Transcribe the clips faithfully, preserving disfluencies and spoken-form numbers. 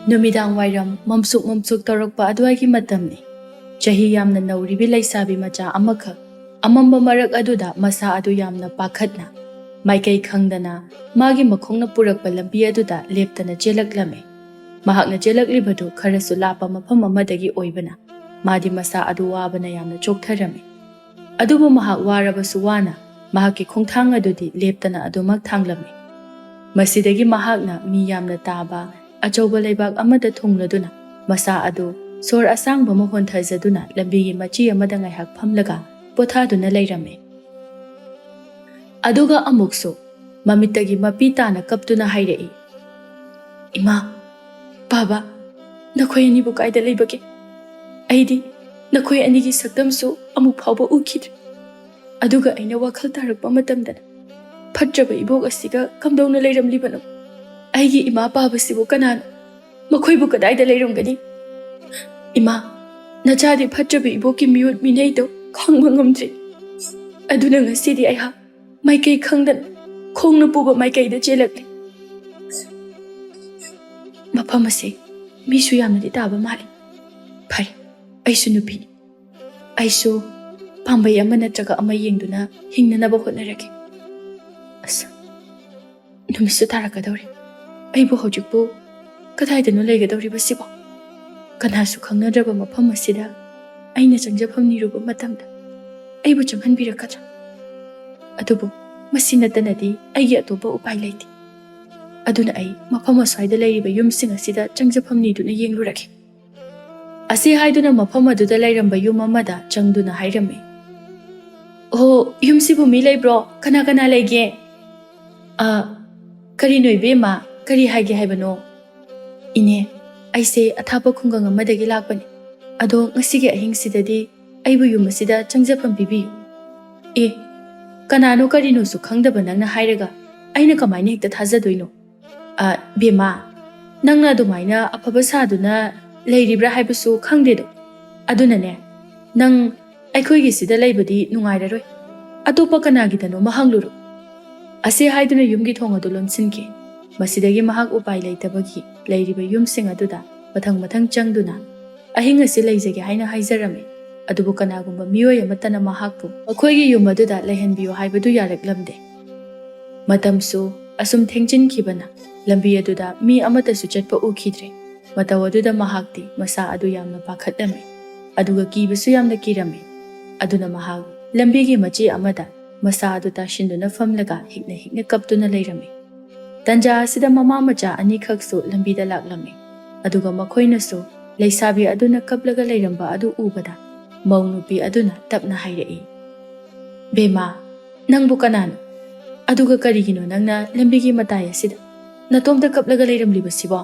ꯅꯨꯃꯤꯗꯥꯡ ꯋꯥꯏꯔꯝ ꯃꯝꯁꯨꯛ ꯃꯝꯁꯨꯛ ꯇꯧꯔꯛꯄ ꯑꯗꯨꯋꯥꯏꯒꯤ ꯃꯇꯝꯅꯤ꯫ ꯆꯍꯤ ꯌꯥꯝꯅ ꯅꯧꯔꯤꯕꯤ ꯂꯩꯁꯥꯕꯤ ꯃꯆꯥ ꯑꯃꯈꯛ ꯑꯃꯝꯕ ꯃꯔꯛ ꯑꯗꯨꯗ ꯃꯁꯥ ꯑꯗꯨ ꯌꯥꯝꯅ ꯄꯥꯈꯠꯅ, ꯃꯥꯏꯀꯩ ꯈꯪꯗꯅ ꯃꯥꯒꯤ ꯃꯈꯣꯡꯅ ꯄꯨꯔꯛꯄ ꯂꯝꯕꯤ ꯑꯗꯨꯗ ꯂꯦꯞꯇꯅ ꯆꯦꯜꯂꯛꯂꯝꯃꯤ꯫ ꯃꯍꯥꯛꯅ ꯆꯦꯜꯂꯛꯂꯤꯕꯗꯨ ꯈꯔꯁꯨ ꯂꯥꯞꯄ ꯃꯐꯝ ꯑꯃꯗꯒꯤ ꯑꯣꯏꯕꯅ, ꯃꯥꯗꯤ ꯃꯁꯥ ꯑꯗꯨ ꯋꯥꯕꯅ ꯌꯥꯝꯅ ꯆꯣꯛꯊꯔꯝꯃꯤ꯫ ꯑꯗꯨꯕꯨ ꯃꯍꯥꯛ ꯋꯥꯔꯕꯁꯨ ꯋꯥꯅ ꯃꯍꯥꯛꯀꯤ ꯈꯣꯡꯊꯥꯡ ꯑꯗꯨꯗꯤ ꯂꯦꯞꯇꯅ ꯑꯗꯨꯃꯛ ꯊꯥꯡꯂꯝꯃꯤ꯫ ꯃꯁꯤꯗꯒꯤ ꯃꯍꯥꯛꯅ ꯃꯤ ꯌꯥꯝꯅ ꯇꯥꯕ ꯑꯆꯧꯕ ꯂꯩꯕꯥꯛ ꯑꯃꯗ ꯊꯨꯡꯂꯗꯨꯅ ꯃꯁꯥ ꯑꯗꯨ ꯁꯣꯔ ꯑꯁꯥꯡꯕ ꯑꯃ ꯍꯣꯟꯊꯖꯗꯨꯅ ꯂꯝꯕꯤꯒꯤ ꯃꯆꯤ ꯑꯃꯗ ꯉꯥꯏꯍꯥꯛ ꯐꯝꯂꯒ ꯄꯣꯊꯥꯗꯨꯅ ꯂꯩꯔꯝꯃꯤ꯫ ꯑꯗꯨꯒ ꯑꯃꯨꯛꯁꯨ ꯃꯃꯤꯠꯇꯒꯤ ꯃꯄꯤ ꯇꯥꯅ ꯀꯞꯇꯨꯅ ꯍꯥꯏꯔꯛꯏ, "ꯏꯃꯥ, ꯕꯥꯕꯥ, ꯅꯈꯣꯏ ꯑꯅꯤꯕꯨ ꯀꯥꯏꯗ ꯂꯩꯕꯒꯦ? ꯑꯩꯗꯤ ꯅꯈꯣꯏ ꯑꯅꯤꯒꯤ ꯁꯛꯇꯝꯁꯨ ꯑꯃꯨꯛ ꯐꯥꯎꯕ ꯎꯈꯤꯗ꯭ꯔꯤ꯫ ꯑꯗꯨꯒ ꯑꯩꯅ ꯋꯥꯈꯜ ꯇꯥꯔꯛꯄ ꯃꯇꯝꯗꯅ ꯐꯠꯇ꯭ꯔꯕ ꯏꯕꯣꯛ ꯑꯁꯤꯒ ꯀꯝꯗꯧꯅ ꯂꯩꯔꯝꯂꯤꯕꯅꯣ? ꯑꯩꯒꯤ ꯏꯃꯥ ꯄꯥꯕꯁꯤꯕꯨ ꯀꯅꯥꯅꯣ? ꯃꯈꯣꯏꯕꯨ ꯀꯗꯥꯏꯗ ꯂꯩꯔꯝꯒꯅꯤ? ꯏꯃꯥ, ꯅꯆꯥꯗꯤ ꯐꯠꯇ꯭ꯔꯕ ꯏꯕꯣꯛꯀꯤ ꯃꯤꯑꯣꯠ ꯃꯤꯅꯩꯗꯣ ꯈꯪꯕ ꯉꯝꯗ꯭ꯔꯤ꯫ ꯑꯗꯨꯅ ꯉꯁꯤꯗꯤ ꯑꯩꯍꯥꯛ ꯃꯥꯏꯀꯩ ꯈꯪꯗꯅ ꯈꯣꯡꯅ ꯄꯨꯕ ꯃꯥꯏꯀꯩꯗ ꯆꯦꯜꯂꯛꯂꯤ꯫ ꯃꯐꯝ ꯑꯁꯤ ꯃꯤꯁꯨ ꯌꯥꯝꯅꯗꯤ ꯇꯥꯕ ꯃꯥꯜꯂꯤ꯫ ꯐꯔꯦ, ꯑꯩꯁꯨ ꯅꯨꯄꯤꯅꯤ꯫ ꯑꯩꯁꯨ ꯄꯥꯝꯕꯩ ꯑꯃ ꯅꯠꯇ꯭ꯔꯒ ꯑꯃ ꯌꯦꯡꯗꯨꯅ ꯍꯤꯡꯅꯅꯕ ꯍꯣꯠꯅꯔꯒꯦ꯫ ꯑꯁ, ꯅꯨꯃꯤꯠꯁꯨ ꯇꯥꯔꯛꯀꯗꯧꯔꯦ꯫ ꯑꯩꯕꯨ ꯍꯧꯖꯤꯛꯄꯨ ꯀꯗꯥꯏꯗꯅꯣ ꯂꯩꯒꯗꯧꯔꯤꯕꯁꯤꯕꯣ? ꯀꯅꯥꯁꯨ ꯈꯪꯅꯗ꯭ꯔꯕ ꯃꯐꯝ ꯑꯁꯤꯗ ꯑꯩꯅ ꯆꯪꯖꯐꯝ ꯅꯤꯔꯨꯕ ꯃꯇꯝꯗ ꯑꯩꯕꯨ ꯆꯪꯍꯟꯕꯤꯔꯛꯀꯗ꯭ꯔꯥ? ꯑꯗꯨꯕꯨ ꯃꯁꯤ ꯅꯠꯇꯅꯗꯤ ꯑꯩꯒꯤ ꯑꯇꯣꯞꯄ ꯎꯄꯥꯏ ꯂꯩꯇꯦ꯫ ꯑꯗꯨꯅ ꯑꯩ ꯃꯐꯝ ꯑꯁ꯭ꯋꯥꯏꯗ ꯂꯩꯔꯤꯕ ꯌꯨꯝꯁꯤꯡ ꯑꯁꯤꯗ ꯆꯪꯖꯐꯝ ꯅꯤꯗꯨꯅ ꯌꯦꯡꯂꯨꯔꯒꯦ꯫ ꯑꯁꯤ ꯍꯥꯏꯗꯨꯅ ꯃꯐꯝ ꯑꯗꯨꯗ ꯂꯩꯔꯝꯕ ꯌꯨꯝ ꯑꯃꯗ ꯆꯪꯗꯨꯅ ꯍꯥꯏꯔꯝꯃꯤ, "ꯑꯣ, ꯌꯨꯝꯁꯤꯕꯨ ꯃꯤ ꯂꯩꯕ꯭ꯔꯣ? ꯀꯅꯥ ꯀꯅꯥ ꯂꯩꯒꯦ?" "ꯑ, ꯀꯔꯤꯅꯣ ꯏꯕꯦꯝꯃ, ꯀꯔꯤ ꯍꯥꯏꯒꯦ ꯍꯥꯏꯕꯅꯣ?" "ꯏꯅꯦ, ꯑꯩꯁꯦ ꯑꯊꯥꯞꯄ ꯈꯨꯡꯒꯪ ꯑꯃꯗꯒꯤ ꯂꯥꯛꯄꯅꯤ꯫ ꯑꯗꯣ ꯉꯁꯤꯒꯤ ꯑꯍꯤꯡꯁꯤꯗꯗꯤ ꯑꯩꯕꯨ ꯌꯨꯝ ꯑꯁꯤꯗ ꯆꯪꯖꯐꯝ ꯄꯤꯕꯤꯌꯨ꯫" "ꯑꯦ, ꯀꯅꯥꯅꯣ ꯀꯔꯤꯅꯣꯁꯨ ꯈꯪꯗꯕ ꯅꯪꯅ ꯍꯥꯏꯔꯒ ꯑꯩꯅ ꯀꯃꯥꯏꯅ ꯍꯦꯛꯇ ꯊꯥꯖꯗꯣꯏꯅꯣ?" "ꯑ, ꯕꯦꯝꯃ, ꯅꯪꯅ ꯑꯗꯨꯃꯥꯏꯅ ꯑꯐꯕ ꯁꯥꯗꯨꯅ ꯂꯩꯔꯤꯕ꯭ꯔꯥ ꯍꯥꯏꯕꯁꯨ ꯈꯪꯗꯦꯗꯣ꯫ ꯑꯗꯨꯅꯅꯦ, ꯅꯪ ꯑꯩꯈꯣꯏꯒꯤꯁꯤꯗ ꯂꯩꯕꯗꯤ ꯅꯨꯡꯉꯥꯏꯔꯔꯣꯏ꯫ ꯑꯇꯣꯞꯄ ꯀꯅꯥꯒꯤꯗꯅꯣꯃ ꯍꯪꯂꯨꯔꯣ꯫" ꯑꯁꯤ ꯍꯥꯏꯗꯨꯅ ꯌꯨꯝꯒꯤ ꯊꯣꯡ ꯑꯗꯨ ꯂꯣꯟꯁꯤꯟꯈꯤ꯫ ꯃꯁꯤꯗꯒꯤ ꯃꯍꯥꯛ ꯎꯄꯥꯏ ꯂꯩꯇꯕꯒꯤ ꯂꯩꯔꯤꯕ ꯌꯨꯝꯁꯤꯡ ꯑꯗꯨꯗ ꯃꯊꯪ ꯃꯊꯪ ꯆꯪꯗꯨꯅ ꯑꯍꯤꯡ ꯑꯁꯤ ꯂꯩꯖꯒꯦ ꯍꯥꯏꯅ ꯍꯥꯏꯖꯔꯝꯃꯤ꯫ ꯑꯗꯨꯕꯨ ꯀꯅꯥꯒꯨꯝꯕ ꯃꯤꯑꯣꯏ ꯑꯃꯠꯇꯅ ꯃꯍꯥꯛꯄꯨ ꯃꯈꯣꯏꯒꯤ ꯌꯨꯝ ꯑꯗꯨꯗ ꯂꯩꯍꯟꯕꯤꯌꯨ ꯍꯥꯏꯕꯗꯨ ꯌꯥꯔꯛꯂꯝꯗꯦ꯫ ꯃꯇꯝꯁꯨ ꯑꯁꯨꯝ ꯊꯦꯡꯖꯤꯟꯈꯤꯕꯅ ꯂꯝꯕꯤ ꯑꯗꯨꯗ ꯃꯤ ꯑꯃꯠꯇꯁꯨ ꯆꯠꯄ ꯎꯈꯤꯗ꯭ꯔꯦ꯫ ꯃꯇꯧ ꯑꯗꯨꯗ ꯃꯍꯥꯛꯇꯤ ꯃꯁꯥ ꯑꯗꯨ ꯌꯥꯝꯅ ꯄꯥꯈꯠꯂꯝꯃꯤ, ꯑꯗꯨꯒ ꯀꯤꯕꯁꯨ ꯌꯥꯝꯅ ꯀꯤꯔꯝꯃꯤ꯫ ꯑꯗꯨꯅ ꯃꯍꯥꯛ ꯂꯝꯕꯤꯒꯤ ꯃꯆꯤ ꯑꯃꯗ ꯃꯁꯥ ꯑꯗꯨ ꯇꯥꯁꯤꯟꯗꯨꯅ ꯐꯝꯂꯒ ꯍꯤꯛꯅ ꯍꯤꯛꯅ ꯀꯞꯇꯨꯅ ꯂꯩꯔꯝꯃꯤ꯫ ꯇꯟꯖꯥ ꯑꯁꯤꯗ ꯃꯃꯥ ꯃꯆꯥ ꯑꯅꯤꯈꯛꯁꯨ ꯂꯝꯕꯤꯗ ꯂꯥꯛꯂꯝꯃꯤ꯫ ꯑꯗꯨꯒ ꯃꯈꯣꯏꯅꯁꯨ ꯂꯩꯁꯥꯕꯤ ꯑꯗꯨꯅ ꯀꯞꯂꯒ ꯂꯩꯔꯝꯕ ꯑꯗꯨ ꯎꯕꯗ ꯃꯧ ꯅꯨꯄꯤ ꯑꯗꯨꯅ ꯇꯞꯅ ꯍꯥꯏꯔꯛꯏ, "ꯕꯦꯝꯃ, ꯅꯪꯕꯨ ꯀꯅꯥꯅꯣ? ꯑꯗꯨꯒ ꯀꯔꯤꯒꯤꯅꯣ ꯅꯪꯅ ꯂꯝꯕꯤꯒꯤ ꯃꯇꯥꯏ ꯑꯁꯤꯗ ꯅꯇꯣꯝꯇ ꯀꯞꯂꯒ ꯂꯩꯔꯝꯂꯤꯕꯁꯤꯕꯣ?"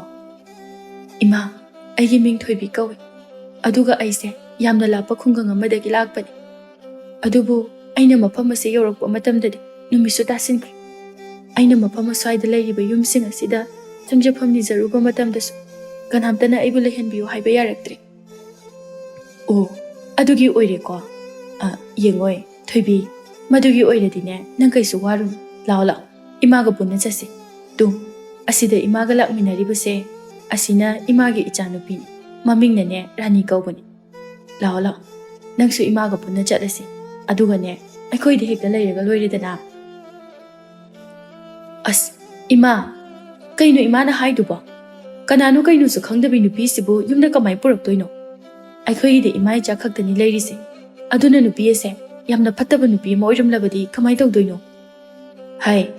"ꯏꯃꯥ, ꯑꯩꯒꯤ ꯃꯤꯡ ꯊꯣꯏꯕꯤ ꯀꯧꯏ꯫ ꯑꯗꯨꯒ ꯑꯩꯁꯦ ꯌꯥꯝꯅ ꯂꯥꯞꯄ ꯈꯨꯡꯒꯪ ꯑꯃꯗꯒꯤ ꯂꯥꯛꯄꯅꯤ꯫ ꯑꯗꯨꯕꯨ ꯑꯩꯅ ꯃꯐꯝ ꯑꯁꯤ ꯌꯧꯔꯛꯄ ꯃꯇꯝꯗꯗꯤ ꯅꯨꯃꯤꯠꯁꯨ ꯇꯥꯁꯤꯟꯈ꯭ꯔꯦ꯫ ꯑꯩꯅ ꯃꯐꯝ ꯑꯁ꯭ꯋꯥꯏꯗ ꯂꯩꯔꯤꯕ ꯌꯨꯝꯁꯤꯡ ꯑꯁꯤꯗ ꯆꯪꯖꯐꯝ ꯅꯤꯖꯔꯨꯕ ꯃꯇꯝꯗꯁꯨ ꯀꯅꯥꯝꯇꯅ ꯑꯩꯕꯨ ꯂꯩꯍꯟꯕꯤꯌꯨ ꯍꯥꯏꯕ ꯌꯥꯔꯛꯇ꯭ꯔꯦ꯫" "ꯑꯣ, ꯑꯗꯨꯒꯤ ꯑꯣꯏꯔꯦꯀꯣ꯫ ꯑ, ꯌꯦꯡꯉꯣꯏ, ꯊꯣꯏꯕꯤ, ꯃꯗꯨꯒꯤ ꯑꯣꯏꯔꯗꯤꯅꯦ, ꯅꯪ ꯀꯩꯁꯨ ꯋꯥꯔꯨꯅꯨ꯫ ꯂꯥꯛꯑꯣ, ꯂꯥꯛꯑꯣ, ꯏꯃꯥꯒ ꯄꯨꯟꯅ ꯆꯠꯁꯤ꯫ ꯇꯨ, ꯑꯁꯤꯗ ꯏꯃꯥꯒ ꯂꯥꯛꯃꯤꯟꯅꯔꯤꯕꯁꯦ, ꯑꯁꯤꯅ ꯏꯃꯥꯒꯤ ꯏꯆꯥꯅꯨꯄꯤꯅꯤ꯫ ꯃꯃꯤꯡꯅꯅꯦ ꯔꯥꯅꯤ ꯀꯧꯕꯅꯤ꯫ ꯂꯥꯛꯑꯣ, ꯂꯥꯛꯑꯣ, ꯅꯪꯁꯨ ꯏꯃꯥꯒ ꯄꯨꯟꯅ ꯆꯠꯂꯁꯤ꯫ ꯑꯗꯨꯒꯅꯦ, ꯑꯩꯈꯣꯏꯗ ꯍꯦꯛꯇ ꯂꯩꯔꯒ ꯂꯣꯏꯔꯦꯗꯅ꯫" "ꯑꯁ, ꯏꯃꯥ, ꯀꯩꯅꯣ ꯏꯃꯥꯅ ꯍꯥꯏꯗꯨꯕꯣ? ꯀꯅꯥꯅꯣ ꯀꯩꯅꯣꯁꯨ ꯈꯪꯗꯕꯤ ꯅꯨꯄꯤꯁꯤꯕꯨ ꯌꯨꯝꯗ ꯀꯃꯥꯏ ꯄꯨꯔꯛꯇꯣꯏꯅꯣ? ꯑꯩꯈꯣꯏꯒꯤꯗꯤ ꯏꯃꯥ ꯏꯆꯥ ꯈꯛꯇꯅꯤ ꯂꯩꯔꯤꯁꯦ꯫ ꯑꯗꯨꯅ ꯅꯨꯄꯤ ꯑꯁꯦ ꯌꯥꯝꯅ ꯐꯠꯇꯕ ꯅꯨꯄꯤ ꯑꯃ ꯑꯣꯏꯔꯝꯂꯕꯗꯤ ꯀꯃꯥꯏ ꯇꯧꯗꯣꯏꯅꯣ?" "ꯍꯥꯏ,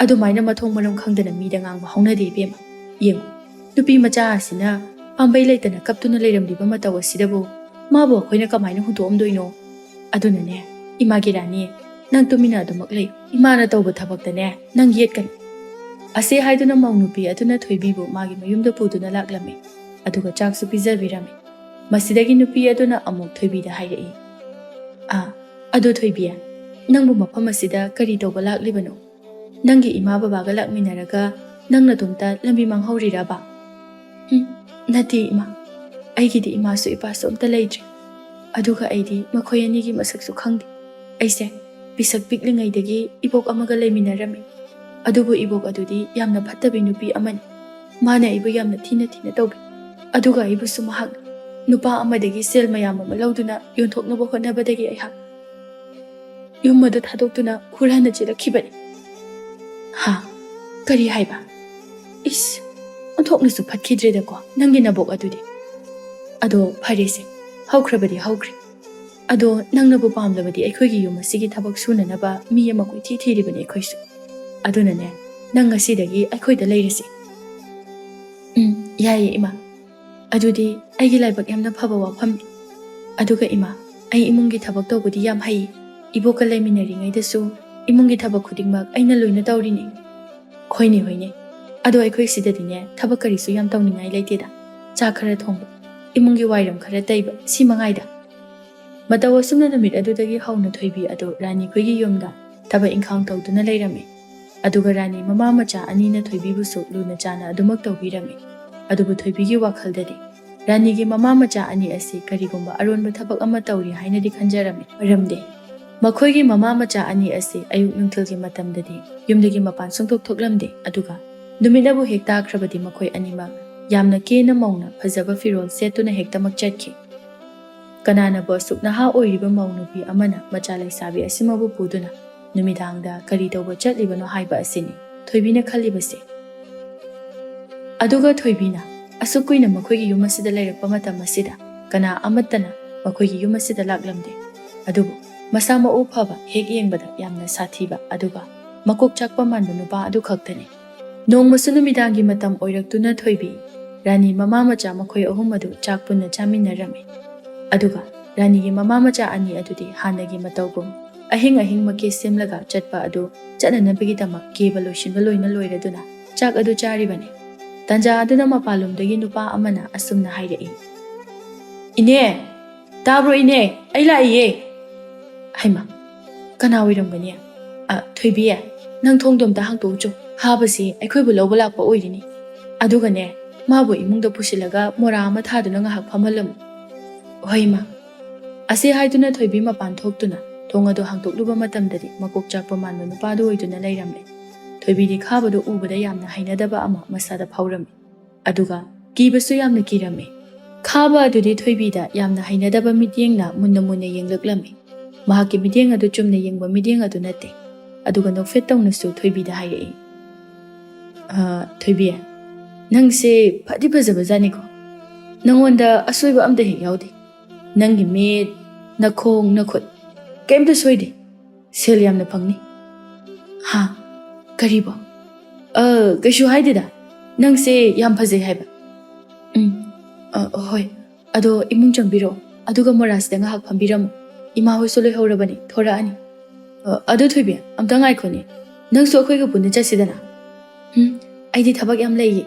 ꯑꯗꯨꯃꯥꯏꯅ ꯃꯊꯣꯡ ꯃꯔꯝ ꯈꯪꯗꯅ ꯃꯤꯗ ꯉꯥꯡꯕ ꯍꯧꯅꯗꯦ ꯏꯕꯦꯝꯃ꯫ ꯌꯦꯡꯉꯨ, ꯅꯨꯄꯤ ꯃꯆꯥ ꯑꯁꯤꯅ ꯄꯥꯝꯕꯩ ꯂꯩꯇꯅ ꯀꯞꯇꯨꯅ ꯂꯩꯔꯝꯂꯤꯕ ꯃꯇꯧ ꯑꯁꯤꯗꯕꯨ ꯃꯥꯕꯨ ꯑꯩꯈꯣꯏꯅ ꯀꯃꯥꯏꯅ ꯍꯨꯟꯗꯣꯛꯑꯝꯗꯣꯏꯅꯣ? ꯑꯗꯨꯅꯅꯦ, ꯏꯃꯥꯒꯤ ꯔꯥꯅꯤ, ꯅꯪ ꯇꯨꯃꯤꯟꯅ ꯑꯗꯨꯃꯛ ꯂꯩꯌꯨ꯫ ꯏꯃꯥꯅ ꯇꯧꯕ ꯊꯕꯛꯇꯅꯦ ꯅꯪ ꯌꯦꯠꯀꯅꯨ꯫" ꯑꯁꯤ ꯍꯥꯏꯗꯨꯅ ꯃꯧ ꯅꯨꯄꯤ ꯑꯗꯨꯅ ꯊꯣꯏꯕꯤꯕꯨ ꯃꯥꯒꯤ ꯃꯌꯨꯝꯗ ꯄꯨꯗꯨꯅ ꯂꯥꯛꯂꯝꯃꯤ, ꯑꯗꯨꯒ ꯆꯥꯛꯁꯨ ꯄꯤꯖꯕꯤꯔꯝꯃꯤ꯫ ꯃꯁꯤꯗꯒꯤ ꯅꯨꯄꯤ ꯑꯗꯨꯅ ꯑꯃꯨꯛ ꯊꯣꯏꯕꯤꯗ ꯍꯥꯏꯔꯛꯏ, "ꯑꯥ, ꯑꯗꯣ ꯊꯣꯏꯕꯤ, ꯅꯪꯕꯨ ꯃꯐꯝ ꯑꯁꯤꯗ ꯀꯔꯤ ꯇꯧꯕ ꯂꯥꯛꯂꯤꯕꯅꯣ? ꯅꯪꯒꯤ ꯏꯃꯥ ꯕꯕꯥꯒ ꯂꯥꯛꯃꯤꯟꯅꯔꯒ ꯅꯪ ꯅꯇꯣꯝꯇ ꯂꯝꯕꯤ ꯃꯥꯡꯍꯧꯔꯤꯔꯕ?" "ꯎꯝ, ꯅꯠꯇꯦ ꯏꯃꯥ, ꯑꯩꯒꯤꯗꯤ ꯏꯃꯥꯁꯨ ꯏꯄꯥꯁꯨ ꯑꯝꯇ ꯂꯩꯇ꯭ꯔꯦ꯫ ꯑꯗꯨꯒ ꯑꯩꯗꯤ ꯃꯈꯣꯏ ꯑꯅꯤꯒꯤ ꯃꯁꯛꯁꯨ ꯈꯪꯗꯦ꯫ ꯑꯩꯁꯦ ꯄꯤꯁꯛ ꯄꯤꯛꯂꯤꯉꯩꯗꯒꯤ ꯏꯕꯣꯛ ꯑꯃꯒ ꯂꯩꯃꯤꯟꯅꯔꯝꯃꯤ꯫ ꯑꯗꯨꯕꯨ ꯏꯕꯣꯛ ꯑꯗꯨꯗꯤ ꯌꯥꯝꯅ ꯐꯠꯇꯕꯤ ꯅꯨꯄꯤ ꯑꯃꯅꯤ꯫ ꯃꯥꯅ ꯑꯩꯕꯨ ꯌꯥꯝꯅ ꯊꯤꯅ ꯊꯤꯅ ꯇꯧꯕꯤ꯫ ꯑꯗꯨꯒ ꯑꯩꯕꯨꯁꯨ ꯃꯍꯥꯛ ꯅꯨꯄꯥ ꯑꯃꯗꯒꯤ ꯁꯦꯜ ꯃꯌꯥꯝ ꯑꯃ ꯂꯧꯗꯨꯅ ꯌꯣꯟꯊꯣꯛꯅꯕ ꯍꯣꯠꯅꯕꯗꯒꯤ ꯑꯩꯍꯥꯛ ꯌꯨꯝ ꯑꯗꯨ ꯊꯥꯗꯣꯛꯇꯨꯅ ꯍꯨꯔꯥꯟꯅ ꯆꯦꯜꯂꯛꯈꯤꯕꯅꯤ꯫ ꯍꯥ? ꯀꯔꯤ ꯍꯥꯏꯕ? ꯏꯁ, ꯑꯣꯟꯊꯣꯛꯅꯁꯨ ꯐꯠꯈꯤꯗ꯭ꯔꯦꯗꯀꯣ ꯅꯪꯒꯤ ꯅꯕꯣꯛ ꯑꯗꯨꯗꯤ꯫ ꯑꯗꯣ ꯐꯔꯦꯁꯦ, ꯍꯧꯈ꯭ꯔꯕꯗꯤ ꯍꯧꯈ꯭ꯔꯦ꯫ ꯑꯗꯣ ꯅꯪꯅꯕꯨ ꯄꯥꯝꯂꯕꯗꯤ ꯑꯩꯈꯣꯏꯒꯤ ꯌꯨꯝ ꯑꯁꯤꯒꯤ ꯊꯕꯛ ꯁꯨꯅꯅꯕ ꯃꯤ ꯑꯃ ꯀꯣꯏꯊꯤ ꯊꯤꯔꯤꯕꯅꯤ ꯑꯩꯈꯣꯏꯁꯨ꯫ ꯑꯗꯨꯅꯅꯦ, ꯅꯪ ꯉꯁꯤꯗꯒꯤ ꯑꯩꯈꯣꯏꯗ ꯂꯩꯔꯁꯤ꯫ ꯎꯝ, ꯌꯥꯏꯌꯦ ꯏꯃꯥ꯫ ꯑꯗꯨꯗꯤ ꯑꯩꯒꯤ ꯂꯥꯏꯕꯛ ꯌꯥꯝꯅ ꯐꯕ ꯋꯥꯐꯝꯅꯤ꯫ ꯑꯗꯨꯒ ꯏꯃꯥ, ꯑꯩ ꯏꯃꯨꯡꯒꯤ ꯊꯕꯛ ꯇꯧꯕꯗꯤ ꯌꯥꯝ ꯍꯩ꯫ ꯏꯕꯣꯛꯀ ꯂꯩꯃꯤꯟꯅꯔꯤꯉꯩꯗꯁꯨ ꯏꯃꯨꯡꯒꯤ ꯊꯕꯛ ꯈꯨꯗꯤꯡꯃꯛ ꯑꯩꯅ ꯂꯣꯏꯅ ꯇꯧꯔꯤꯅꯤ꯫ ꯍꯣꯏꯅꯦ, ꯍꯣꯏꯅꯦ꯫ ꯑꯗꯣ ꯑꯩꯈꯣꯏ ꯁꯤꯗꯗꯤꯅꯦ, ꯊꯕꯛ ꯀꯔꯤꯁꯨ ꯌꯥꯝ ꯇꯧꯅꯤꯡꯉꯥꯏ ꯂꯩꯇꯦꯗ꯫ ꯆꯥꯛ ꯈꯔ ꯊꯣꯡꯕ, ꯏꯃꯨꯡꯒꯤ ꯋꯥꯏꯔꯝ ꯈꯔ ꯇꯩꯕ, ꯁꯤ ꯃꯉꯥꯏꯗ꯫ ꯃꯇꯧ ꯑꯁꯨꯝꯅ ꯅꯨꯃꯤꯠ ꯑꯗꯨꯗꯒꯤ ꯍꯧꯅ ꯊꯣꯏꯕꯤ ꯑꯗꯨ ꯔꯥꯅꯤꯈꯣꯏꯒꯤ ꯌꯨꯝꯗ ꯊꯕꯛ ꯏꯪꯈꯥꯡ ꯇꯧꯗꯨꯅ ꯂꯩꯔꯝꯃꯤ꯫ ꯑꯗꯨꯒ ꯔꯥꯅꯤ ꯃꯃꯥ ꯃꯆꯥ ꯑꯅꯤꯅ ꯊꯣꯏꯕꯤꯕꯨꯁꯨ ꯂꯨꯅ ꯆꯥꯅ ꯑꯗꯨꯃꯛ ꯇꯧꯕꯤꯔꯝꯃꯤ꯫ ꯑꯗꯨꯕꯨ ꯊꯣꯏꯕꯤꯒꯤ ꯋꯥꯈꯜꯗꯗꯤ ꯔꯥꯅꯤꯒꯤ ꯃꯃꯥ ꯃꯆꯥ ꯑꯅꯤ ꯑꯁꯤ ꯀꯔꯤꯒꯨꯝꯕ ꯑꯔꯣꯟꯕ ꯊꯕꯛ ꯑꯃ ꯇꯧꯔꯤ ꯍꯥꯏꯅꯗꯤ ꯈꯟꯖꯔꯝꯃꯤ꯫ ꯃꯔꯝꯗꯤ ꯃꯈꯣꯏꯒꯤ ꯃꯃꯥ ꯃꯆꯥ ꯑꯅꯤ ꯑꯁꯤ ꯑꯌꯨꯛ ꯅꯨꯡꯊꯤꯜꯒꯤ ꯃꯇꯝꯗꯗꯤ ꯌꯨꯝꯗꯒꯤ ꯃꯄꯥꯟ ꯁꯨꯡꯊꯣꯛ ꯊꯣꯛꯂꯝꯗꯦ꯫ ꯑꯗꯨꯒ ꯅꯨꯃꯤꯠꯅꯕꯨ ꯍꯦꯛ ꯇꯥꯈ꯭ꯔꯕꯗꯤ ꯃꯈꯣꯏ ꯑꯅꯤꯃꯛ ꯌꯥꯝꯅ ꯀꯦꯅ ꯃꯧꯅ ꯐꯖꯕ ꯐꯤꯔꯣꯜ ꯁꯦꯠꯇꯨꯅ ꯍꯦꯛꯇꯃꯛ ꯆꯠꯈꯤ꯫ ꯀꯅꯥꯅꯕꯨ ꯑꯁꯨꯛ ꯅꯍꯥ ꯑꯣꯏꯔꯤꯕ ꯃꯧ ꯅꯨꯄꯤ ꯑꯃꯅ ꯃꯆꯥ ꯂꯩꯁꯥꯕꯤ ꯑꯁꯤꯃꯕꯨ ꯄꯨꯗꯨꯅ ꯅꯨꯃꯤꯗꯥꯡꯗ ꯀꯔꯤ ꯇꯧꯕ ꯆꯠꯂꯤꯕꯅꯣ ꯍꯥꯏꯕ ꯑꯁꯤꯅꯤ ꯊꯣꯏꯕꯤꯅ ꯈꯜꯂꯤꯕꯁꯦ꯫ ꯑꯗꯨꯒ ꯊꯣꯏꯕꯤꯅ ꯑꯁꯨꯛ ꯀꯨꯏꯅ ꯃꯈꯣꯏꯒꯤ ꯌꯨꯝ ꯑꯁꯤꯗ ꯂꯩꯔꯛꯄ ꯃꯇꯝ ꯑꯁꯤꯗ ꯀꯅꯥ ꯑꯃꯠꯇꯅ ꯃꯈꯣꯏꯒꯤ ꯌꯨꯝ ꯑꯁꯤꯗ ꯂꯥꯛꯂꯝꯗꯦ꯫ ꯑꯗꯨꯕꯨ ꯃꯁꯥ ꯃꯎ ꯐꯕ, ꯍꯦꯛ ꯌꯦꯡꯕꯗ ꯌꯥꯝꯅ ꯁꯥꯊꯤꯕ, ꯑꯗꯨꯒ ꯃꯀꯣꯛ ꯆꯥꯛꯄ ꯃꯥꯟꯕ ꯅꯨꯄꯥ ꯑꯗꯨ ꯈꯛꯇꯅꯤ꯫ ꯅꯣꯡꯃꯁꯨ ꯅꯨꯃꯤꯗꯥꯡꯒꯤ ꯃꯇꯝ ꯑꯣꯏꯔꯛꯇꯨꯅ ꯊꯣꯏꯕꯤ, ꯔꯥꯅꯤ ꯃꯃꯥ ꯃꯆꯥ ꯃꯈꯣꯏ ꯑꯍꯨꯝ ꯑꯗꯨ ꯆꯥꯛ ꯄꯨꯟꯅ ꯆꯥꯃꯤꯟꯅꯔꯝꯃꯤ꯫ ꯑꯗꯨꯒ ꯔꯥꯅꯤꯒꯤ ꯃꯃꯥ ꯃꯆꯥ ꯑꯅꯤ ꯑꯗꯨꯗꯤ ꯍꯥꯟꯅꯒꯤ ꯃꯇꯧꯒꯨꯝ ꯑꯍꯤꯡ ꯑꯍꯤꯡ ꯃꯀꯦ ꯁꯦꯝꯂꯒ ꯆꯠꯄ ꯑꯗꯨ ꯆꯠꯅꯅꯕꯒꯤꯗꯃꯛ ꯀꯦꯕ ꯂꯣꯏꯁꯤꯟꯕ ꯂꯣꯏꯅ ꯂꯣꯏꯔꯗꯨꯅ ꯆꯥꯛ ꯑꯗꯨ ꯆꯥꯔꯤꯕꯅꯤ꯫ ꯇꯥꯟꯖꯥ ꯑꯗꯨꯗ ꯃꯄꯥꯟꯂꯣꯝꯗꯒꯤ ꯅꯨꯄꯥ ꯑꯃꯅ ꯑꯁꯨꯝꯅ ꯍꯥꯏꯔꯛꯏ, "ꯏꯅꯦ, ꯇꯥꯕ꯭ꯔꯣ ꯏꯅꯦ? ꯑꯩ ꯂꯥꯛꯏꯌꯦ!" ꯍꯩꯃꯥ, ꯀꯅꯥ ꯑꯣꯏꯔꯝꯒꯅꯤ? "ꯑ, ꯊꯣꯏꯕꯤ, ꯅꯪ ꯊꯣꯡꯗꯣ ꯑꯝꯇ ꯍꯥꯡꯇꯣꯛꯎꯆꯣ꯫ ꯍꯥꯕꯁꯤ ꯑꯩꯈꯣꯏꯕꯨ ꯂꯧꯕ ꯂꯥꯛꯄ ꯑꯣꯏꯔꯤꯅꯤ꯫ ꯑꯗꯨꯒꯅꯦ, ꯃꯥꯕꯨ ꯏꯃꯨꯡꯗ ꯄꯨꯁꯤꯜꯂꯒ ꯃꯣꯔꯥ ꯑꯃ ꯊꯥꯗꯨꯅ ꯉꯥꯏꯍꯥꯛ ꯐꯝꯍꯜꯂꯝꯃꯨ꯫" "ꯍꯣꯏ, ꯏꯃꯥ꯫" ꯑꯁꯤ ꯍꯥꯏꯗꯨꯅ ꯊꯣꯏꯕꯤ ꯃꯄꯥꯟ ꯊꯣꯛꯇꯨꯅ ꯊꯣꯡ ꯑꯗꯨ ꯍꯥꯡꯇꯣꯛꯂꯨꯕ ꯃꯇꯝꯗꯗꯤ ꯃꯀꯣꯛ ꯆꯥꯛꯄ ꯃꯥꯟꯕ ꯅꯨꯄꯥꯗꯨ ꯑꯣꯏꯗꯨꯅ ꯂꯩꯔꯝꯂꯦ꯫ ꯊꯣꯏꯕꯤꯗꯤ ꯈꯥꯕꯗꯨ ꯎꯕꯗ ꯌꯥꯝꯅ ꯍꯩꯅꯗꯕ ꯑꯃ ꯃꯁꯥꯗ ꯐꯥꯎꯔꯝꯃꯤ꯫ ꯑꯗꯨꯒ ꯀꯤꯕꯁꯨ ꯌꯥꯝꯅ ꯀꯤꯔꯝꯃꯤ꯫ ꯈꯥꯕ ꯑꯗꯨꯗꯤ ꯊꯣꯏꯕꯤꯗ ꯌꯥꯝꯅ ꯍꯩꯅꯗꯕ ꯃꯤꯠꯌꯦꯡꯅ ꯃꯨꯟꯅ ꯃꯨꯟꯅ ꯌꯦꯡꯂꯛꯂꯝꯃꯤ꯫ ꯃꯍꯥꯛꯀꯤ ꯃꯤꯠꯌꯦꯡ ꯑꯗꯨ ꯆꯨꯝꯅ ꯌꯦꯡꯕ ꯃꯤꯠꯌꯦꯡ ꯑꯗꯨ ꯅꯠꯇꯦ꯫ ꯑꯗꯨꯒ ꯅꯣꯛꯐꯦꯠ ꯇꯧꯅꯁꯨ ꯊꯣꯏꯕꯤꯗ ꯍꯥꯏꯔꯛꯏ, "ꯑ, ꯊꯣꯏꯕꯤ, ꯅꯪꯁꯦ ꯐꯗꯤ ꯐꯖꯕꯖꯥꯠꯅꯤꯀꯣ꯫ ꯅꯪꯉꯣꯟꯗ ꯑꯁꯣꯏꯕ ꯑꯝꯇ ꯍꯦꯛ ꯌꯥꯎꯗꯦ꯫ ꯅꯪꯒꯤ ꯃꯤꯠ, ꯅꯈꯣꯡ, ꯅꯈꯨꯠ, ꯀꯩꯝꯇ ꯁꯣꯏꯗꯦ꯫ ꯁꯦꯜ ꯌꯥꯝꯅ ꯐꯪꯅꯤ꯫" "ꯍꯥ? ꯀꯔꯤꯕꯣ?" "ꯑ, ꯀꯩꯁꯨ ꯍꯥꯏꯗꯦꯗ꯫ ꯅꯪꯁꯦ ꯌꯥꯝ ꯐꯖꯩ ꯍꯥꯏꯕ꯫" "ꯎꯝ, ꯑ, ꯍꯣꯏ꯫ ꯑꯗꯣ ꯏꯃꯨꯡ ꯆꯪꯕꯤꯔꯣ꯫ ꯑꯗꯨꯒ ꯃꯣꯔꯥꯁꯤꯗ ꯉꯥꯏꯍꯥꯛ ꯐꯝꯕꯤꯔꯝꯃꯨ꯫ ꯏꯃꯥ ꯍꯣꯏꯁꯨ ꯂꯣꯏꯍꯧꯔꯕꯅꯤ, ꯊꯣꯔꯛꯑꯅꯤ꯫" "ꯑ, ꯑꯗꯨ ꯊꯣꯏꯕꯤ, ꯑꯝꯇ ꯉꯥꯏꯈꯣꯅꯦ꯫ ꯅꯪꯁꯨ ꯑꯩꯈꯣꯏꯒ ꯄꯨꯟꯅ ꯆꯠꯁꯤꯗꯅ꯫" "ꯎꯝ, ꯑꯩꯗꯤ ꯊꯕꯛ ꯌꯥꯝ ꯂꯩꯌꯦ꯫